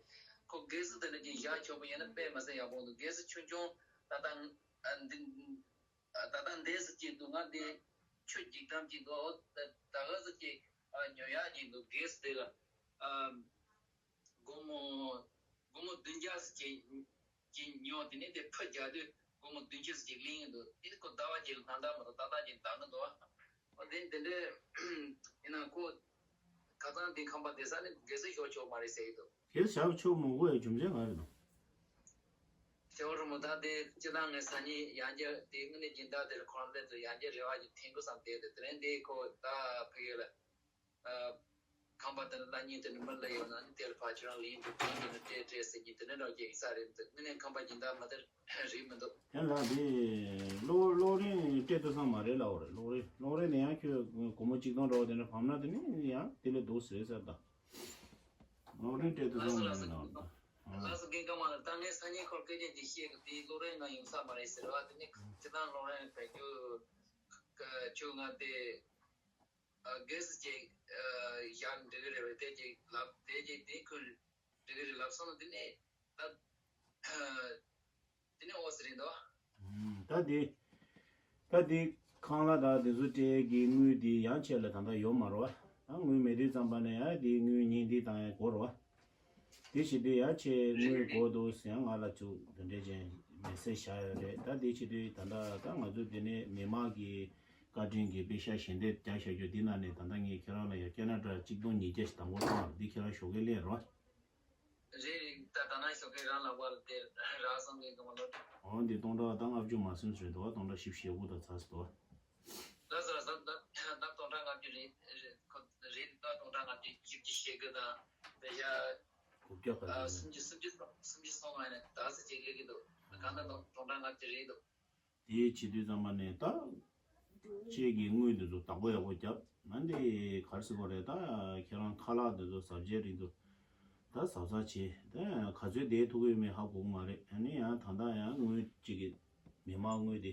ཁོ་གེ་སི་དེ་འདྲ་ཅིག་བཞག་ཆོག་པ་ཡིན་ན་དཔེ་མ་སྲིད་ཡག་པོ་འདུག་གེ་སི་ཆུང་ཆུང་ད་ད་འདི་ད་ད་འདས་སུ་ཅིག་འདུག་ང་འདི་ཆུ་འགྱིག་དམ་ཅིག་འདུག་ད་ག་ཟེར་ཅིག་ཉོ་ཡག་ཅིག་འདུག་གེ་སི་དེ་ལ། སྒོར་མོ་སྒོར་མོ་བདུན་བརྒྱ་ཙམ་ཅིག་ཅིག་ཉོ། དེ་ནས་དེ་ཕུད་རྒྱག་དུས་སྒོར་མོ་བདུན་ཅུ་ཙམ་ཅིག་ལེན་གྱི་འདུག་དེ་ནི་ཁོ་ཟླ་བ་གཅིག་ལ་སྣ་འདྲ་མ་གཏོགས་ཏག་ཏག་ཅིག་འདང་གི་འདུག་ཨོ་དེ་དེ་འདྲས་ཡིན་ན་ཁོ་ཁ་སང་དེ་ཁང་པ་བསྡད་ས་ནི་གེ་སར་ཞོག་ཆོག་མ་རེད་ཟེར་གྱི་འདུག་དེ་ཞབས་ཕྱོགས་མང་པོ་ཡི་རྒྱུ་མཚན་ག་རེ་འདུག་ཞའོ་རི་མོ་ད་དེ་སྤྱི་བཏང་ངས་སང་ཉིན་ཡང་བསྐྱར་དེ་དངོས་གནས་སྦྱིན་བདག་དེར་ཁོང་སླེབས་ཏེ་ཡང་བསྐྱར་རེ་བ་ཅིག་འཐེན་དགོས་བསམ་བསྡད་དེ། དེ་རིང་དེ་ཁོ་ད་ཕ་གི་ལ། ཨ། ཁང་པ་དེ་ལ་གླ་རྙིང་དེ་འདྲ་མི་ལ་ཡོད་ན་ནི་དེར་ཕར་ཁྱེད་རང་ལེན་དུ་དེ་འདི་ནི་སྤྲད་སྤྲད་ཟེར་གྱི་དེ་འདྲ་འདྲ་གི་ཡིག་ཚགས་རེད་འདུག་དངོས་གནས་ཁང་པ་སྦྱིན་བདག་མི་དེ་རེད་མི་འདུག་ཡང་ལགས་དེ་གློག་གློག་རིན་སྤྲད་ཐུབ་ས་མ་རེད་ལབ་པ་རེད། གློག་རིན་གློག་རིན་ནི་ཡང་ཁྱོད་སྒོར་མོ་གཅིག་སྟོང་འདྲ་བོ་དེ་འདྲ་བབས་ན་དེ་ནི་ཡང་དེ་ལས་སྡུག་ཟེར་ཟེར་ད། གློག་རིན་སྤྲད་ཐུབ་ས་མ་རེད་ལབ་པ་རེད། ལགས་སོ་རྒན་རྒན་མ་ལགས། ད་ངས་སང་ཉིན་ཁོར་སྐད་ཆ་འདི་བཤད་གི་དེའི་གློག་རིན་ང་ཡོང་ས་མ་རེད་ཟེར་བ་དེ་ནི་ཁྱེད་རང་གློག་རིན་བེད་སྤྱོད་ཁྱོད་ང་དེ། ཨ་གེ་སི་ཅིག་ཨ་བཞག་འགྲིག་གི་རེད་པས། དེ་ཅིག་ལབ་དེ་ཅིག་དེ་ཁོས་འགྲིག་གི་རེད་ལབ་སོང་ན་དེ་ནས་ད་དེ་ནས་འོ་ཟེར་རེད་འདུག་ད་དེ་ད་དེ་ཁང་གླ་དང་དེ་ཚོ་སྤྲད་ཀྱི་དངུལ་དེ་ཡང་ཁྱེད་ལ་ད་ལྟ་ཡོད་མ་རེད་བ། ད་དངུལ་མེད་དུས་ཙམ་པ་ནས་ཡང་དེའི་དངུལ་བརྙན་དེ་བཏང་ཡ་དགོས་རེད་བ། དེ་བྱེད་དུས་ཡང་ཁྱེད་དངུལ་དགོས་འདུག་ཟེར་ཡང་ང་ལ་ཚུར་དེ་འདྲས་ཅན་མེ་སེ་ཇི་བཞག་ཡོད་རེད། ད་དེ་བྱེད་དུས་ད་ལྟ་ད་ང་ཚོ་འདི་ནས་མི་མང་གི་བཀའ་དྲིན་གྱི་པེ་ཤག་ཞལ་འདེབས་རྒྱག་བཞག་རྒྱུ་འདི་ནང་ནས་ད་ལྟ་ངས་ཁྱེད་རང་ལ་ཡང་ཁེ་ན་ཌ་གཅིག་སྟོང་ཉིས་བརྒྱ་ཞིག་དང་པོ་བཏང་བ་འདི་ཁྱེད་རང་ཞོགས་ཀས་ལེན་རོགས། རེད་རེད། ད་ད་ནང་ཞོགས་ཀས་རང་ལ་བར་དེ་རག་སོང་གི་འདུག་མ་ལོ། འོ་འདི་སྟོང་ཕྲག་ད་ལྔ་བཅུ་མ་ཟིན་ཟིན་འདུག་སྟོང་ཕྲག་བཞི་བཅུ་ཞེ་དགུ་དང་ཚ་ཟིན་འདུག་ལགས་སོ་ལགས་སོ། ད་ད་སྟོང་ཕྲག་ལྔ་བཅུ་རེད་རེད་ཁོ་རེད། ད་སྟོང་ཕྲག་ལྔ་བཅུ་བཞི་བཅུ་ཞེ་དགུ་དང་དེ་ཡ། དགུ་བརྒྱ་ག་ཨ་ཚོད། སུམ་ཅུ་སུམ་ཅུ་སུམ་ཅུ་སོང་བ་ནས་ད་ཚོད་ཅིག་སླེབས་ཀྱི་འདུག་གང་ལྟར་སྟོང་ཕྲག་ལྔ་བཅུ་རེད་འདུག་དེའི་བྱེད་དུས་ཙམ་པ་ནས་ད་ཁྱེད་ཀྱི་དངུལ་འདི་ཚོ་བདག་པོ་ཡག་པོ་རྒྱབ་ན་འདི་ག་རེ་ཟེར་དགོས་རེད། ད་ཁྱེད་རང་ཁ་ལག་འདི་ཚོ་ཟ་བྱེད་རིགས་འདུག་ད་ཟ་ཟ་བྱེད་ད་ག་ཚོད་བསྡད་ཐུབ་ཀྱི་ཡོད་མེད་ཧ་གོ་གི་མ་རེད། ཨ་ནི་ཡང་ད་ལྟ་ཡང་དངུལ་གཅིག་གི་མི་མང་དངུལ་དེ།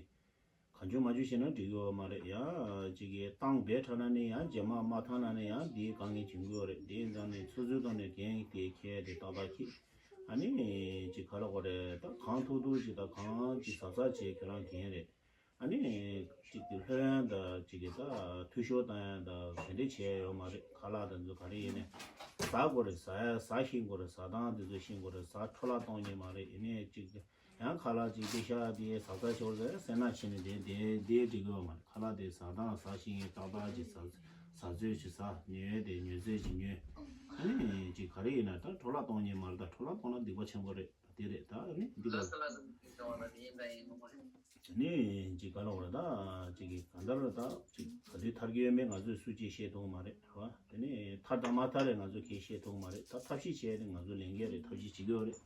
གང་བྱུང་མ་བྱུང་བྱས་ན་འགྲིག་གི་ཡོད་མ་རེད། ཡང་ཅིག་གི་བཏང་བས་དྲག་ན་ནི་ཡང་རྗེས་མ་མ་བཏང་ན་ནི་ཡང་འདིའི་དཀའ་ངལ་བྱུང་གི་ཡོད་རེད། དེ་ཡིན་ཙང་ནི་ཚོད་ཚོད་བཏང་ནས་འགན་དེ་འཁྱེར་དེ་ཏག་ཏག་འཁྱེར། ཨ་ནི་ཅིག་ག་ལ་གོ་རེད། ད་གང་ཐུབ་ཐུབ་ཅིག་ད་གང་ཅིག་གཟབ་གཟབ་བྱེད་ཁྱེད་རང་འགན་རེད། ཨ་ནི་ཅིག་གི་ལྷོད་ཡང་ད་ཅིག་གི་ད་འཐུས་ཤོར་བཏང་ཡང་ད་དེ་འདྲས་བྱས་ཡོད་མ་རེད། ཁ་ལག་དེ་ཚོ་ག་རེ་ཡིན་ནས་ཟ་དགོས་རེད། ཟ་ཡ་ཟ་ཤེས་དགོས་རེད། ཟ་སྟངས་དེ་ཚོ་ཤེས་དགོས་རེད། ཟ་འཕྲོ་བརླག་གཏོང་ཉེན་མ་རེད། ཡིན་ནས་ཅིག་ཡང་ཁ་ལག་ཅིག་དེ་ཤ་དེ་ཟ་ས་ཤོར་ཟེར་སེར་སྣ་ཕྱིན་ནས་དེ་དེ་དེ་འགྲིག་གི་ཡོད་མ་རེད། ཁ་ལག་དེ་ཟ་སྟངས་ཟ་ཤེས་ངེས་ཏག་ཏག་ཅིག་ཟ་ཟ་ཚོད་ཅིག་ཟ། ཉོས་དེ་ཉོས་ཚོད་ཅིག་ཉོས། ཨ་ནི་ཅིག་ག་རེ་ཡིན་ན་ད་འཕྲོ་བརླག་གཏོང་ཉེན་མ་རེད། ད་འཕྲོ་བརླག་གཏོང་ན་སྡིག་པ་ཆེན་པོ་རེད། ད་དེ་རེད། ད་ཨ་ནི་འདི་ག་ལ་ལ་ས་ལ་ས་འདི་ག་བ་ལ་དེ་ཡིན་ད་ཡིན་ནོ་མ་རེད། ནི་ཅིག་ག་ལ་བ་ལ་ད་ཅིག་གི་གང་ལྟར་ད་ཅིག་ག་དུས་ཐར་གི་ཡོད་མེད་ང་ཚོས་སུ་ཅིག་ཤེས་ཐུབ་མ་རེད། རེད་བ། དེ་ནི་ཐར་དང་མ་ཐར་རེད་ང་ཚོས་གས་ཤེས་ཐུབ་མ་རེད། ད་ཐབས་ཤེས་བྱས་ཏེ་ང་ཚོ་ལས་འགན་རེད། ཐབས་ཤེས་བྱེད་ཀྱི་ཡོད་རེད།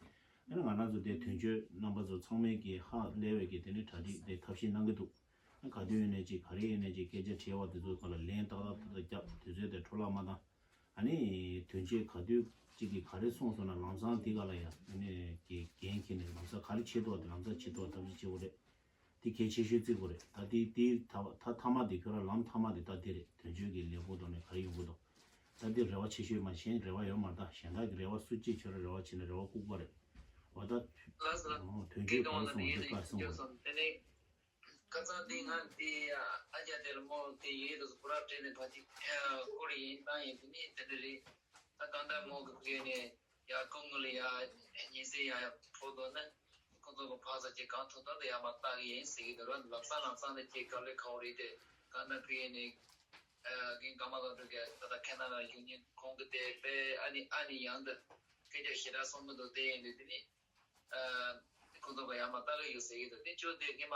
ཨ་ནི་ང་རང་ཚོ་དེ་དོན་གཅོད་རྣམ་པ་ཚོ་ཚང་མས་ཀྱི་ཧ་ལས་པའི་གི་དེ་ནི་གྲ་སྒྲིག་དེ་ཐབས་ཤེས་གནང་གི་འདུག་ཨ་ག་དུས་ཡིན་ནའི་ཅིག་ག་རེ་ཡིན་ནའི་ཅིག་སྐད་ཆ་དྲིས་པ་དེ་ཚོ་ག་ལ་ལན་ཏག་ཏག་ཏག་ཏག་རྒྱབ། དུས་ཚོད་དེ་འཕྲོ་བརླག་མ་བཏང་། ཨ་ནི་དོན་གཅོད་ག་དུས་ཅིག་གིས་ག་རེ་གསུངས་སོང་ན་ལམ་སང་དེ་ག་ལ་ཡ་ཨ་ནི་གི་འགན་འཁྱེར་ནས་ལམ་སང་ག་རེ་བྱེད་ཐུབ་པ་དེ་ལམ་སང་བྱེད་ཐུབ་པ་ཐབས་ཤེས་བྱེད་དགོས་རེད། དེ་གལ་ཆེ་ཤོས་བརྩི་དགོས་རེད། ད་དེ་དེ་ད་ད་མཐའ་མ་དེ་ཁྱོད་རང་ལམ་མཐའ་མ་དེ་ད་དེ་རེད། དོན་གཅོད་ཀྱི་ལས་ཁུངས་ཐོག་ནས་ག་རེ་ཡོང་གི་འདུག་ད་དེ་རེ་བ་ཆེ་ཤོས་མ་གཞན་རེ་བ་ཡོད་མ་རེད། ད་གཞན་དག་གི་རེ་བ་སུ་གཅིག་ཁྱོད་རང་རེ་བ་བྱས་ན་རེ་བ་ལྐུགས་པ་རེད། འོ་ད་ལགས་སོ་ལགས། དོན་གཅོད་ག་རེ་གསུངས་དེ་བཀའ་གསུངས་པ་རེད། དེ་ནས་ཁ་སང་དེ་ང་དེ་ཨ་རྒྱ་དེ་ལ་མོ་དེ་ཡོད་དུས་སུ་ཁོ་ར་སྤྲད་ནས་ཕ་ཅིག་སྐོར་ཡིན་བཏང་ཡིན། དེ་ནས་དེ་འདྲ་རེད། ད་གང་ལྟར་མོ་གི་ཁུག་ནས་ཡ་སྐུ་ངོ་ལ་ཡ་ཉིན་སྲིབ་ཡ་ཡ་འཕྲོ་དོ་ན་ཁོ་ཚོ་གི་ཕ་ས་ཅིག་གང་ཐུབ་ཐུབ་དེ་ཡ་མ་བལྟ་གི་ཡིན་ཟེར་གི་འདུག་ར། ལམ་སང་ལམ་སང་དེ་ཅིག་དཀའ་ལས་ཁག་པོ་རེད་དེ། གང་ལྟར་ཕུ་ཡིན་ནས་རྒན་ཀརྨ་ལགས་འགྲོ་གི་ད་ལྟ་ཁེ་ན་ལ་བཞུགས་མཁན་ཁོང་གི་དེ་དཔེ་ཨ་ནི་ཨ་ནི་ཡང་དུ་སྐད་ཆ་ཞེ་དྲག་གསུང་མི་འདུག་དེ་ཡིན་དུས་དེ་ནི། ཁོང་ཚོ་ག་ཡ་མ་ལྟ་གི་ཡོད་ཟེར་གི་འདུག་དེ་ཁྱོད་དེ་སྔས་མ་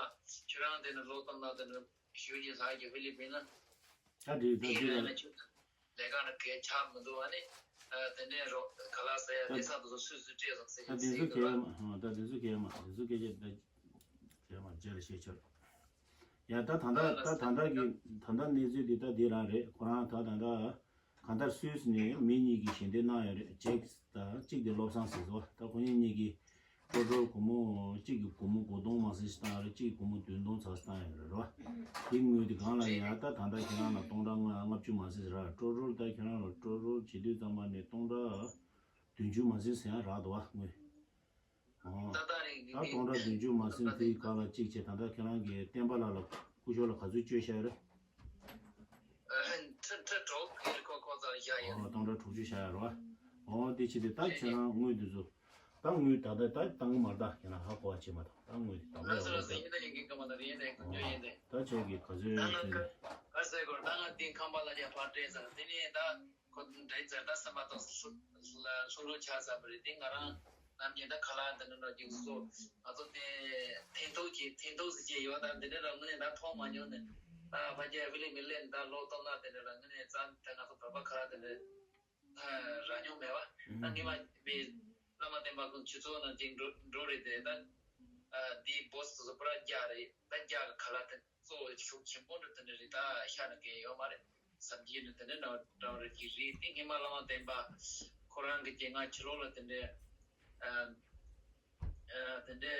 ཁྱོད་རང་དེ་ནི་ལོ་སྟོང་ལ་དེ་ནི་ཞུ་རྒྱུ་ལྷག་རྒྱུ་ཧྥི་ལི་པིན་ལ། ད་དེ་ད་དེ་དེ་ཡིན་ན་ཁྱོད་ལས་ཀ་ནི་གལ་ཆགས་མི་འདུག་ཨ་ནི་དེ་འདྲའི་རོགས་ག་ལ་ཟེར་ཡ་ད་དེ་ས་དེ་ཚོ་སུས་སུས་སྤྲད་སོང་ཟེར་ད་གི་དེ་ཟེར་ཚོ་གི་གལ་འདུག་ཡོད་མ་ད་དེ་ཚོ་གལ་ཡོད་མ་དེ་ཚོ་སྐད་ཆ་ད་གལ་ཡོད་མ་རྗེས་ལ་བཤད་ཆོག་ཡ་ད་ད་ལྟ་ད་ད་ལྟ་གི་ད་ལྟ་གནས་ཚུལ་འདི་ད་འདི་རང་རེད། ཁོ་རང་ད་ད་ལྟ་གང་ལྟར་སུད་སི་ནས་མི་གཉིས་ཀྱིས་ཞལ་འདེབས་གནང་ཡོད་རེད། ཇེག་དང་གཅིག་དེ་བློ་བཟང་ཟེར་སོང་། ད་ཁོ་གཉིས་གཉིས་ཀྱིས་ཀྲོ་ཀྲོ་སྒོར་མོ་གཅིག་གིས་སྒོར་མོ་དགུ་སྟོང་མ་ཟིན་ཞིག་བཏང་ཡོད་རེད། གཅིག་གིས་སྒོར་མོ་བདུན་སྟོང་ཙམ་ཞིག་བཏང་ཡོད་རེད་ར། དེ་དངུལ་དེ་སྒང་ལ་ཡ་ད་ད་ལྟ་ཁྱེད་རང་ལ་སྟོང་ཕྲག་ལྔ་ལྔ་བཅུ་མ་ཟིན་ར། ཀྲོ་ཀྲོ་ད་ཁྱེད་རང་ལ་ཀྲོ་ཀྲོ་བྱེད་དུས་ཙམ་པ་ནས་སྟོང་ཕྲག་བདུན་ཅུ་མ་ཟིན་ཟིན་ཡ་རག་འདུག་བ་དངུལ། ཨོ། ད་ལྟ་རིང་ད་སྟོང་ཕྲག་བདུན་ཅུ་མ་ཟིན་དེའི་སྒང་ལ་གཅིག་བྱས། ད་ལྟ་ཁྱེད་རང་གིས་བསྟན་པ་ལགས་ལ་སྐུ་ཞབས་ལ་ག་ཚོད་བཅོལ་བཞག་ཡོད་རེད། ཁྲི་ཁྲི་དྲུག་གི་ཁོ་ཁོ་ཚར་བཞག་ཡོད། ཨོ་སྟོང་ཕྲག་དྲུག་ཅུ་བཞག་ཡོད་རེད་བ། ཨོ་དེ་བྱས་ཏེ་ད་ཁྱེད་རང་དངུལ་དེ་ཚོ་ད་དངུལ་ད་ལྟ་ད་བཏང་གི་མ་རེད། ད་ཁྱེད་རང་ཧ་གོ་བ་བྱེད་མ་ཐུབ། ད་དངུལ་དེ་ད་ལྟ་ལགས་སོ་ལགས་སོ། ཡོད་རེད། ཡིན་ད་ཡིན་གི་གི་མ་ད་རེད། ཡིན་ད་ཡིན་གི་ཡིན་ད། ད་ཁྱོད་ཀྱིས་ག་ཚོད་ད་ང་ཡོད་ཀ་ཀ་ཟེར་གོ་ད་ང་དེ་ཁང་པ་ལ་ཡ་ཕར་སྤྲད་ཚར། དེ་ནས་ད། ཁོ་འདྲའི་ཛར་ད་སེམས་པ་ཏོག་ཙམ་ལྷོད་ལྷོད་ཆགས་ཚར་བ་རེད། དེ་ང་རང་ནམ་རྒྱུན་ད་ཁ་ལག་འདི་འདྲ་འགྲོ་རྒྱུ་སོ་ང་ཚོ་དེ་འཐེན་ཐུག་གི་འཐེན་ཐུག་ཟེར་གྱི་ཡོད། ད་འདི་འདྲ་རང་ངོས་ནས་ད་མཐོང་མ་མྱོང་ནས་ད་ཕ་རྒྱལ་ཧྥི་ལི་མི་ལེན་ད་ལོ་སྟོང་ན་དེ་འདྲ་ལ་ངོས་ནས་ཙམ་ད་ང་ཚོ་བོད་པ་ཁ་ལག་དེ་འདྲ་རག་མྱོང་མེད་བ། ད་ངེད་མ་པའི་བླ་མ་བསྟན་པ་ཀུན་ཆུ་ཚོད་ནང་ཅིག་འགྲོ་འགྲོ་རེད་དེ་ད་དེའི་བོ་སི་སོ་སོ་པུ་ར་རྒྱག་རེད། ད་རྒྱག་གི་ཁ་ལག་དེ། གཙོ་བོ་ཤུགས་ཆེན་པོ་འདྲ་དེ་འདྲ་རེད། ད་ཤ་ནི་གས་ཡོད་མ་རེད། ཟབ་རྒྱས་འདྲ་དེ་འདྲ་འདྲ་འདྲ་བ་རེད་ཀྱི་རེད། དེ་སྔས་མ་བླ་མ་བསྟན་པ་ཁོ་རང་གི་རྗེས་ང་ཕྱི་ལོགས་ལ་དེ་འདྲ་ཨ་ཨ་དེ་འདྲ་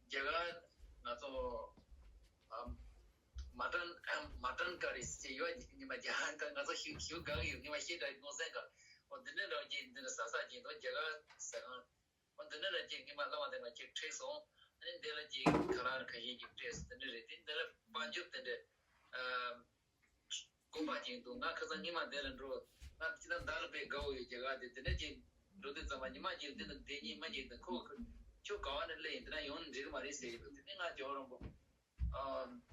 རྒྱ་གར་ང་ཚོ་ཨ་མ་ཊན་མ་ཊན་ཀ་རི་ཟེར་ཡོད། སྔས་མ་རྒྱ་གར་ང་ཚོ་ཞུ་ཞུ་དགའ་གི་ཡོད། སྔས་མ་ཤེས་དྲག་གི་ནོར་སེང་ག་འོ་དེ་འདྲ་འདྲ་བ་ཅིག་དེ་འདྲ་ཟ་ས་ཅིག་འདུག་རྒྱ་གར་ཟ་ཁང་། འོ་འདི་འདྲ་ལ་ཅིག་སྔས་མ་བླ་མ་བསྟན་པ་ཅིག་ཁྲིད་སོང་། ཨ་ནི་འདི་ལ་ཅིག་ཁ་ལག་ཁ་ཤས་ཅིག་སྤྲད་སོང་། དེ་འདྲ་རེད། དེ་འདི་ལ་དཔལ་འབྱོར་དེ་འདྲ་ཨ་དཀོན་པ་ཅིག་འདུག་ང་ཁ་སང་སྔས་མ་འདི་ལ་འགྲོ་ང་ཅི་ད་བདག་ལ་དཔེ་དགའ་བོ་ཡོད། རྒྱ་གར་དེ་དེ་འདྲ་ཅིག་འགྲོ་དུས་ཙམ་པ་ཉི་མ་ཅིག་འདི་ལ་བསྡད་སྙིང་མ་ཅིག་དང་ཁོ་ཁྱོད་ག་བ་ནས་སླེབས་ཡིན། དེ་འདྲ་ཡོང་ན་འགྲིག་གི་མ་རེད་ཟེར་གི་འདུག་དེ་ནས་ང་ཇོ་རོང་པོ་ཨ་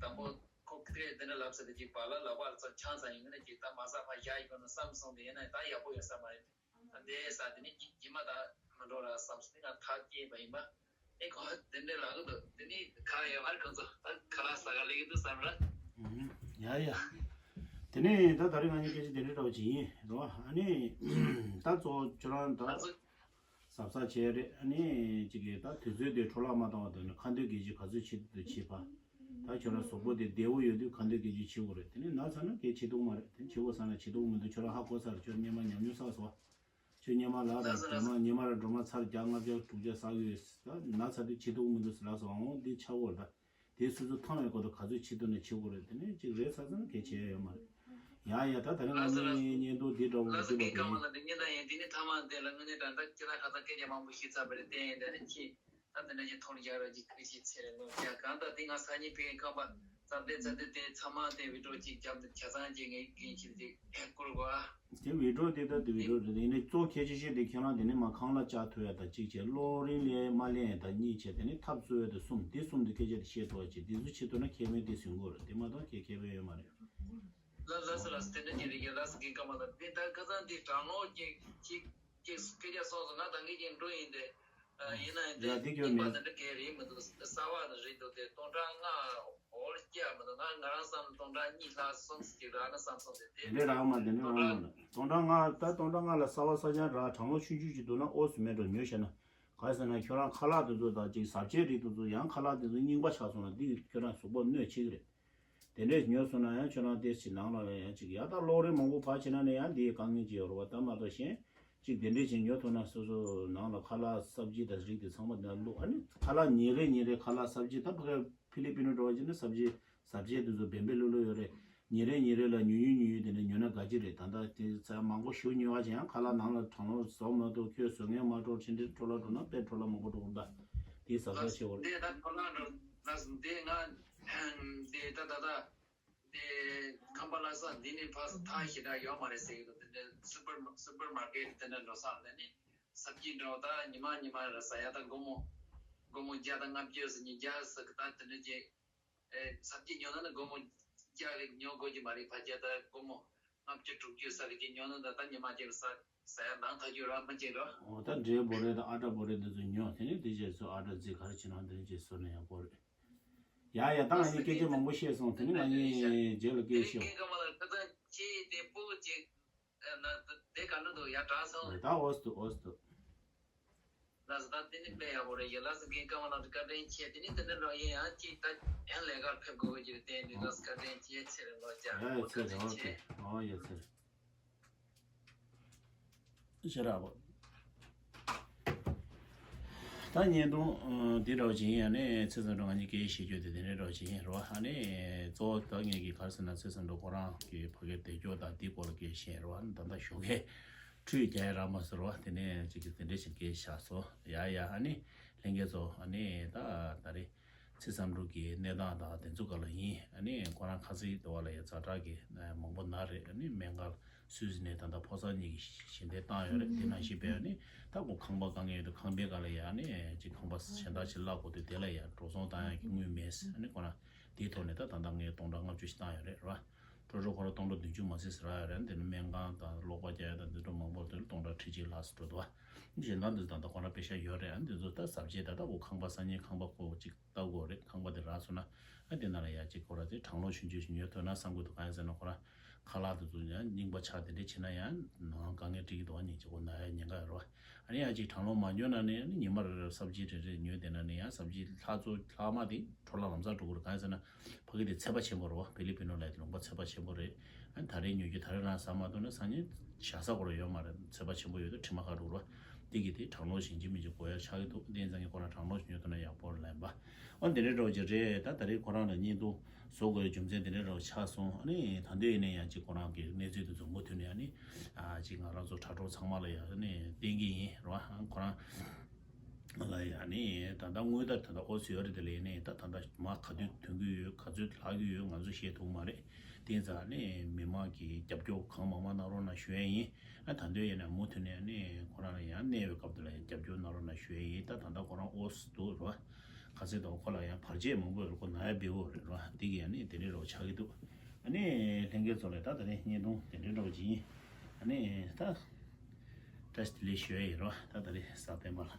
དང་པོ་ཁོ་ཁི་དེ་འདྲ་ལབ་ས་དེ་ཅིག་བག་ལ་ལག་པ་ལ་ཚོ་ཆང་ཚང་ཡིན་ན་ཅིག་ད་མ་ཟ་ཕ་ཡ་ཡི་གོ་ན་བསམ་སོང་། དེ་ཡིན་ན་ད་ཡག་པོ་ཡོད་ས་མ་རེད། ད་དེ་ས་དེ་ནི་ཉི་མ་ད་མི་འགྲོ་ར་བསམ་སོང་། ང་ཐག་སྐྱེས་པ་ཡིན་པ། ཨེ་ཁོ་དེ་འདྲའི་ལག་གི་འདུག་དེ་ནི་ཁ་ཡོད་མར་ཁོང་ཚོ་ད་ཁ་ལག་ཟ་ག་ལེགས་འདུག་བསམ་ར། ཡ་ཡ། དེ་ནི་ད་ད་རེས་ང་གཉིས་སྐད་ཆ་དེ་འདྲའི་འདྲ་བོ་ཅིག་ཡིན་རོ། ཨ་ནི་ད་གཙོ་བོ་ཁྱོད་རང་ད་ང་ཚོ་གཟབ་གཟབ་བྱས་རེད། ཨ་ནི་གཅིག་གིས་ད་དུས་ཚོད་དེ་འཕྲོ་བརླག་མ་བཏང་བ་དང་ནི་ཁ་འདོན་སྐད་ཆ་ག་ཚོད་བྱེད་དུ་བྱེད་པ། ད་ཁྱོད་རང་གཟུགས་པོ་དེ་བདེ་བོ་ཡོད་དུས་ཁ་འདོན་སྐད་ཆ་བྱེད་དགོས་རེད། དེ་ནི་ན་ཚ་ན་སྐད་བྱེད་ཐུབ་མ་རེད། དེ་བྱེད་དགོས་ས་ན་བྱེད་ཐུབ་མི་འདུག་ཁྱོད་རང་ཧ་གོ་ཚར། ཁྱོད་སྔོན་མ་ཉམས་མྱོང་བསགས་སོང་། ཁྱོད་སྔོན་མ་ལ་ར་སྒྲོལ་མ་སྔོན་མ་ར་སྒྲོལ་མ་ཚར་བརྒྱ་ལྔ་བརྒྱ་དྲུག་བརྒྱ་བསགས་ཡོད། ད་ན་ཚ་དུས་བྱེད་ཐུབ་མི་འདུག་ཟེར་ལབ་སོང་། འོང་འདི་ཆགས་འོར་ད། དེ་སོ་སོ་ཐང་བའི་སྐོར་དུ་ག་ཚོད་ཆེད་དུ་ནས་བྱེད་དགོས་རེད། དེ་ནས་ཅིག་རེད་ཚ་ཚ་ན་གལ་ཆེ་ཡ་ཡོད་མ་རེད། ཡ་ཡ། ད་ད་རིང་ང་ལགས་སོ་ལགས་ངའི་སོ། བརྙན་ཐུང་འདི་འདྲ་བོ་ལགས་སོ། འདི་ལ་རྒན་ཀརྨ་ལགས་འདི་ཉིན་དང་ཡིན། དེ་ནས་ཐ་མག་དེ་ལ་དངོས་གནས་དྲང་ཐག་ཁྱེད་རང་ཁ་སང་སྐད་ཆ་མང་པོ་ཞིག་བརྩམས་པ་རེད། བསྟན་ཡིན། དེ་ནས་ཁྱེད་ད་དེ་འདྲ་ཞིག་ཐོར་རྒྱག་རོགས་ཀྱི་ཁུལ་ཞིག་ཚེ་རིང་ལོ་རྒྱ་གང་ལྟར་དེ་ང་སང་ཉིན་བོད་ཀྱི་ཁང་པ་རྩ་བལྟས་རྩ་བལྟས་དེ་ཚང་མ་དེ་བི་ཌིའོ་གཅིག་རྒྱབ་འདུག་ཆ་ཚང་གཅིག་ངས་རྒན་ཁྱེད་ཀྱིས་བསྐུར་དགོས་ཨ། དེ་བི་ཌིའོ་དེ་ད་དེ་བི་ཌིའོ་རེད། ཡིན་ནའི་གཙོ་གལ་ཆེ་ཤོས་དེ་ཁྱེད་རང་དེ་ནས་མ་ཁང་གླ་བཅག་ཐུབ་ཡ་ད་གཅིག་བྱས། གློག་རིན་ལས་མ་ལེན་ཡ་ད་གཉིས་བྱས། དེ་ནས་ཐབ་རྩོད་ཡ་ད་གསུམ། དེ་གསུམ་དེ་སྐད་ཆ་དེ་བཤད་ཐུབ་པ་བྱས། དེ་ཚོ་ཆེད་དུ་ན་ཁེ་ཕན་དེ་ཟིན་དགོས་རེད། དེ་མ་གཏོགས་ཁེ་ཁེ་ཕན་ཡོད་མ་རེད། ལ་ལ་ས་ལ་ས་དེ་འདྲ་ཅིག་རེད་ཀྱི། ལ་ས་རྒན་ཀརྨ་ལགས་དེ་ད་ཁ་སང་དེ་དྲང་ལོག་ཅིག་ཅིག་ཅིག་སྐད་ཆ་གསུངས་སོང་ན། ད་ངས་ཀྱང་འགྲོ་ཡིན་ཏེ། ཡིན་ན་ཡང་དེ་ཡ་དེ་སྐྱོན་རྙིང་པ་མེད། དེ་འདྲ་གས་རེད་མི་འདུག་གསར་པ་རེད་འདུག་དེ་སྟོང་ཕྲག་ལྔ་འོར་བརྒྱ་མི་འདུག་ང་ང་རང་བསམ་སྟོང་ཕྲག་གཉིས་ལྷག་སོང་ཟེར་གྱི་རེད་ཨ་ན་བསམ་སོང་། དེ་དེ་དེ་འདྲ་རག་མ། དེ་འདྲ་སྟོང་རག་མ་ཕྲག་ལ། སྟོང་ཕྲག་ལྔ་ད་སྟོང་ཕྲག་ལྔ་ལ་གསར་པ་གསར་རྐྱང་རག་དྲང་ལོག་ཆུང་ཆུང་ཅིག་འདུག་ན་ཨོ་སུ་མེད་འགྲོ་ཉོ་ཤེས་ན། ག་རེ་ཟེར་ན་ཁྱོད་རང་ཁ་ལག་དེ་ཚོ་དང་ཅིག་ཟབ་ཆས་རིགས་དེ་ཚོ་ཡང་ཁ་ལག་དེ་ཚོ་རྙིང་པ་ཆགས་སོང་ན་འདི་ཁྱོད་རང་གཟུགས་པོ་གནོད་ཆེ་གི་རེད། དེ་འདྲས་ཉོས་སོང་ན་ཡང་ཁྱོད་རང་དེ་ཕྱི་ནང་ལ་ཡང་ཅིག་ཡ་ད་གློག་རིན་མང་པོ་ཕར་ཕྱིན་ན་ནི་ཡང་འདི་ཡི་དཀའ་ངལ་ཅིག་ཡོད་རེད་བ། ད་མ་གཏོགས་གཞན་ཅིག་དེ་འདྲས་ཅིག་ཉོ་ཐུབ་ན་སོ་སོ་ནང་ལ་ཁ་ལག་སབ་ཇི་དང་རིགས་དེ་ཚང་མ་དེ་ལ་བླུགས། ཨ་ནི་ཁ་ལག་ཉིན་རེ་ཉིན་རེ་ཁ་ལག་སབ་ཇི་ད་ཕ་གི་ཕི་ལི་པི་ནོ་འགྲོ་བ་ཅིག་ན་སབ་ཇི་ཟབ་ཆས་དེ་ཚོ་བེམ་པེ་ལོ་ལོ་ཡོད་རེད། ཉིན་རེ་ཉིན་རེ་ལ་ཉུང་ཉུང་ཉུང་ཉུང་དེ་འདྲ་ཉོས་ན་དགའ་གི་རེད། ད་ལྟ་དེ་ཚ་མང་པོ་ཞུ་ཉོ་བ་ཅིག་ཡང་ཁ་ལག་ནང་ལ་གྲང་ལོ་བཟོ་མ་གཏོགས་ཁྱོད་བཟོ་མཁན་མ་འགྲོ་ཕྱིན་དེ་འཕྲོ་བརླག་འགྲོ་ན་དཔེ་འཕྲོ་བརླག་མང་པོ་འགྲོ་གི་རེད། ད་དེ་ཟབ་ཆས་ཆེ་བོ་རེད། དེ་ད་འཕྲོ་བརླག་འགྲོ་ལ་དེ་ང་དེ་ད་ད་ད། དེ་ཁང་པ་གླ་ས་འདི་ནས་ཕར་ཚུར་ཐག་ཞེ་དྲག་ཡོད་མ་རེད་ཟེར་གྱི་འདུག་དེ་འདྲ་སུ་པར་སུ་པར་མར་ཀེཊ་དེ་འདྲ་འགྲོ་ས་ལ་ནི་ཟབ་ཅིག་འགྲོ། ད་ཉི་མ་ཉི་མ་རེ་ཟ་ཡ་ད་སྒོར་མོ་སྒོར་མོ་བརྒྱ་དང་ལྔ་བཅུ་ཟེར་ཉིས་བརྒྱ་ཟེར་གི་ད་དེ་འདྲ་ཅིག་ཨེ་ཟབ་ཅིག་ཉོ་ན་ནི་སྒོར་མོ་བརྒྱ་རེ་ཉོ་དགོས་ཀྱི་མ་རེད། ཕ་རྒྱ་ད་སྒོར་མོ་ལྔ་བཅུ་དྲུག་ཅུ་ཟ་གི་ཅིག་ཉོ་ན་ད་ད་ཉི་མ་ཅིག་ཟ་ཟ་ཡ་ནང་ཐག་ཆོད་ར་མ་ཅིག་ར། འོ་ད་འབྲས་བོ་རེ་དང་ཨ་ཏྲ་བོ་རེ་འདི་ཚོ་ཉོ། དེ་ནས་དེ་རྗེས་སུ་ཨ་ཏྲ་རྫི་ག་རེ་བྱེད་ན་དེ་རྗེས་སུ་ནས་ཡག་པོ་རེད། ཡ་ཡ། ད་ང་གཉིས་སྐད་ཆ་མང་པོ་བཤད་སོང་། དེ་ནི་ང་གཉིས་རྗེས་ལ་སྐད་ཤོག་ད་འོ་སྟུ་འོ་སྟུ། ཡ་ཡ་ཚེ་རིང་ཨོ་ཁེ། ཨོ་ཡ་ཚེ་རིང་། ཤེས་རབ། ད་བརྙན་ཐུང་འདི་འདྲ་བ་ཅིག་ཡིན། ཡང་ནས་ཚེ་བཟང་འགྲོ་ང་གཉིས་སྐད་བཤད་རྒྱུ་དེ་དེ་འདྲ་འདྲ་བ་ཅིག་ཡིན་རེད་བ། ཨ་ནི་གཙོ་བོ་ད་ངས་ཀྱི་ག་རེ་ཟེར་ན་ཚེ་བཟང་འགྲོ་ཁོ་རང་གི་ཕ་གིར་བསྡད་རྒྱུ་དང་འདི་སྐོར་ལ་སྐད་བཤད་རེད་བ། ད་ལྟ་ཞོགས་ཀས་ཁྲུས་རྒྱག་ཡ་རག་མ་སོང་རེད་བ། དེ་ནས་ཅིག་གི་དེ་འདྲ་ཞིག་སྐད་བཞག་སོང་། ཡ་ཡ། ཨ་ནི་ལྷན་རྒྱས་ཚོ་ཨ་ནི་ད་ད་རེས། ཚེ་བཟང་འབྲུག་གི་གནས་སྟངས་དང་དེ་ཚོ་ག་ལ་ཡིན། ཨ་ནི་ཁོ་རང་ཁ་སང་དེ་བ་ལ་ཡ་ཛ་དྲག་གི་མང་པོ་ན་རེད། ཨ་ནི་སྨན་ཁང་སུད་སི་ནས་ད་ལྟ་ཕོ་གསར་གཉིས་ཀྱི་ཞལ་འདེབས་བཏང་ཡོད་རེད། དེ་ནང་བཞིན་པས་ཨ་ནི་ད་ཁོ་ཁང་པ་དཀའ་ངལ་ཡོད་དུས་ཁང་པའི་སྒང་ལ་ཡ་ཨ་ནི་ཅིག་ཁང་པ་གཞན་དག་ཅིག་གླ་དགོས་དུས་དེ་ལ་ཡ་འགྲོ་སོང་བཏང་ཡ་གི་དངུལ་མེད་ཟེར། ཨ་ནི་ཁོ་རང་དེའི་ཐོག་ནས་ད་ད་ལྟ་ངས་སྟོང་ཕྲག་ལྔ་བཅུ་ཞིག་བཏང་ཡོད་རེད་ར། ཀྲོ་ཀྲོ་ཁོ་རང་སྟོང་ཕྲག་བདུན་ཅུ་མ་ཟིན་ཟེར་ར་ཡོད་རེད། དེ་ནི་སྨན་ཁང་དང་གློག་པ་རྒྱག་ཡ་དང་དེ་ཚོ་མང་པོ་དེ་ལ་སྟོང་ཕྲག་ཁྲི་གཅིག་ལྷག་ཙམ་འགྲོ་འདུག་བ། གཞན་དག་འདི་ད་ལྟ་ཁོ་རང་པེ་ཤ་ཡོད་རེད། ཨ་འདི་ཚོ་ད་ཟབ་ཆས་ད་ལྟ་འོ་ཁང་པ་སང་ཉིན་ཁང་པ་ཁོ་གཅིག་ལྟ་དགོས་རེད། ཁང་པ་དེ་རག་སོང་ན་ཨ་དེ་ནང་ལ་ཡ་གཅིག་ཁོ་ར་དེ་གྲང་ལོག་ཆུང་ཆུང་ཞིག་ཉོས་ཐུབ་ན་བསམ་གི་འདུག་གང་ཡིན་ཟེར་ན་ཁོ་རང་ཁ་ལག་དེ་ཚོ་ཡང་རྙིང་པ་ཆགས་དེ་འདྲས་བྱེད་ན་ཡང་ནང་དཀའ་ངལ་འཕྲད་ཀྱི་འདུག་ཨ་ཉིན་གཅིག་ཁོ་ན་ཡ་ཉེན་ཁ་ཡོད་རེད་བ། ཨ་ནི་ཡང་གཅིག་གྲང་ལོག་མ་ཉོས་ན་ནི་ཨ་ནི་ཉི་མ་རེ་རེར་ཟབ་ཆས་རེ་རེ་ཉོས་བསྡད་ན་ནི་ཡང་ཟབ་ཆས་ལྷག་ཚོ་ལྷག་མ་དེ་འཕྲོ་བརླག་ལམ་སང་འགྲོ་གི་རེད། གང་ཡིན་ཟེར་ན་ཕ་གི་དེ་ཚད་པ་ཆེན་པོ་རེད་བ། ཕི་ལི་པི་ནོ་ལ་ཡ་དེ་ལུང་པ་ཚད་པ་ཆེན་པོ་རེད། ཨ་ནི་ད་རེས་ཉོ་རྒྱུ་ད་རེས་རང་ཟ་མ་ཐུབ་ན་སང་ཉིན་བཞག་ས་ཁོ་རང་ཡོད་མ་རེད། ཚད་པ་ཆེན་པོ་ཡོད་དུས་དྲི་མ་ཁ་འགྲོ་རོ། འདི་གི་དེ་གྲང་ལོག་ཞིག་ཡིན་གཅིག་མིན་གཅིག་དགོས་ཡ་ཆགས་ཀྱི་འདུག་དེ་ཡིན་ཙང་ངས་ཁོ་རང་གྲང་ལོག་ཞིག་ཉོ་ཐུབ་ན་ཡག་པོ་རེད་ལབ་ཡིན་པ། ཨོ་འདི་འདྲའི་འདྲ་བོ་ཅིག་རེད། ད་ད་རེས་ཁོ་རང་ལ་བརྙན་ཐུང་བཟོ་དགོས་ཡ་རྒྱུ་མཚན་འདི་འདྲའི་འདྲ་བོ་ཆགས་སོང་། ཨ་ནི་ད་འདོད་ཡིན་ན་ཡང་གཅིག་ཁོ་རང་གི་གནས་ཚུལ་དེ་ཚོ་མུ་མཐུད་ནས་ཨ་ནི་ཨ་གཅིག་ང་རང་ཚོ་དྲ་གྲོགས་ཚང་མ་ལ་ཡ་ཨ་ནི་བསྟན་གྱི་ཡིན་རེད་བ། ཨ་ཁོ་རང་ལ་ཡ་ཨ་ནི་ད་ལྟ་དངུལ་རྟ་ད་ལྟ་ཨོ་ཚོད་ཡོད་རེད། དེ་ལ་ཡིན་ནའི་ད་ད་ལྟ་མ་ག་དུས་ཐོན་གྱི་ཡོད་ག་ཚོད་ལྷག་གི་ཡོད་ང་ཚོ་ཤེས་ཐུབ་མ་རེད། དེ་ཙང་ནི་མི་མང་གི་རྒྱབ་སྐྱོར་གང་མང་མང་གནང་རོགས་གནང་ཞུ་ཡ་ཡིན། ཨ་ད་དུང་ཡིན་ན་མུ་མཐུད་ནས་ནི་ཁོ་རང་ལ་ཡང་གནས་པའི་སྐབས་དེ་ལ་ཡང་རྒྱབ་སྐྱོར་གནང་རོགས་གནང་ཞུ་ཡ་ཡིན། ད་ད་ལྟ་ཁོ་རང་ཨོ་སི་འདུག་རོ། ག་ཚོད་དང་ཁོ་ལ་ཡང་བར་ཆད་མང་པོ་ཡོད་རེད། ཁོ་ན་ཡ་བེའུ་རེད་རོ། འདི་གི་ཡང་ནི་དེ་འདྲའི་རོ་ཆགས་ཀྱི་འདུག་ཨ་ནི་ལྷན་རྒྱས་ཚོ་ལ་ད་ད་ནི་བརྙན་ཐུང་དེ་འདྲའི་རོ་ཅིག་ཡིན། ཨ་ནི་ད་བཀྲ་ཤིས་བདེ་ལེགས་ཞུ་ཡ་ཡིན་རོ། ད་ད་རེས་གཟའ་སྤེན་པ་ལ།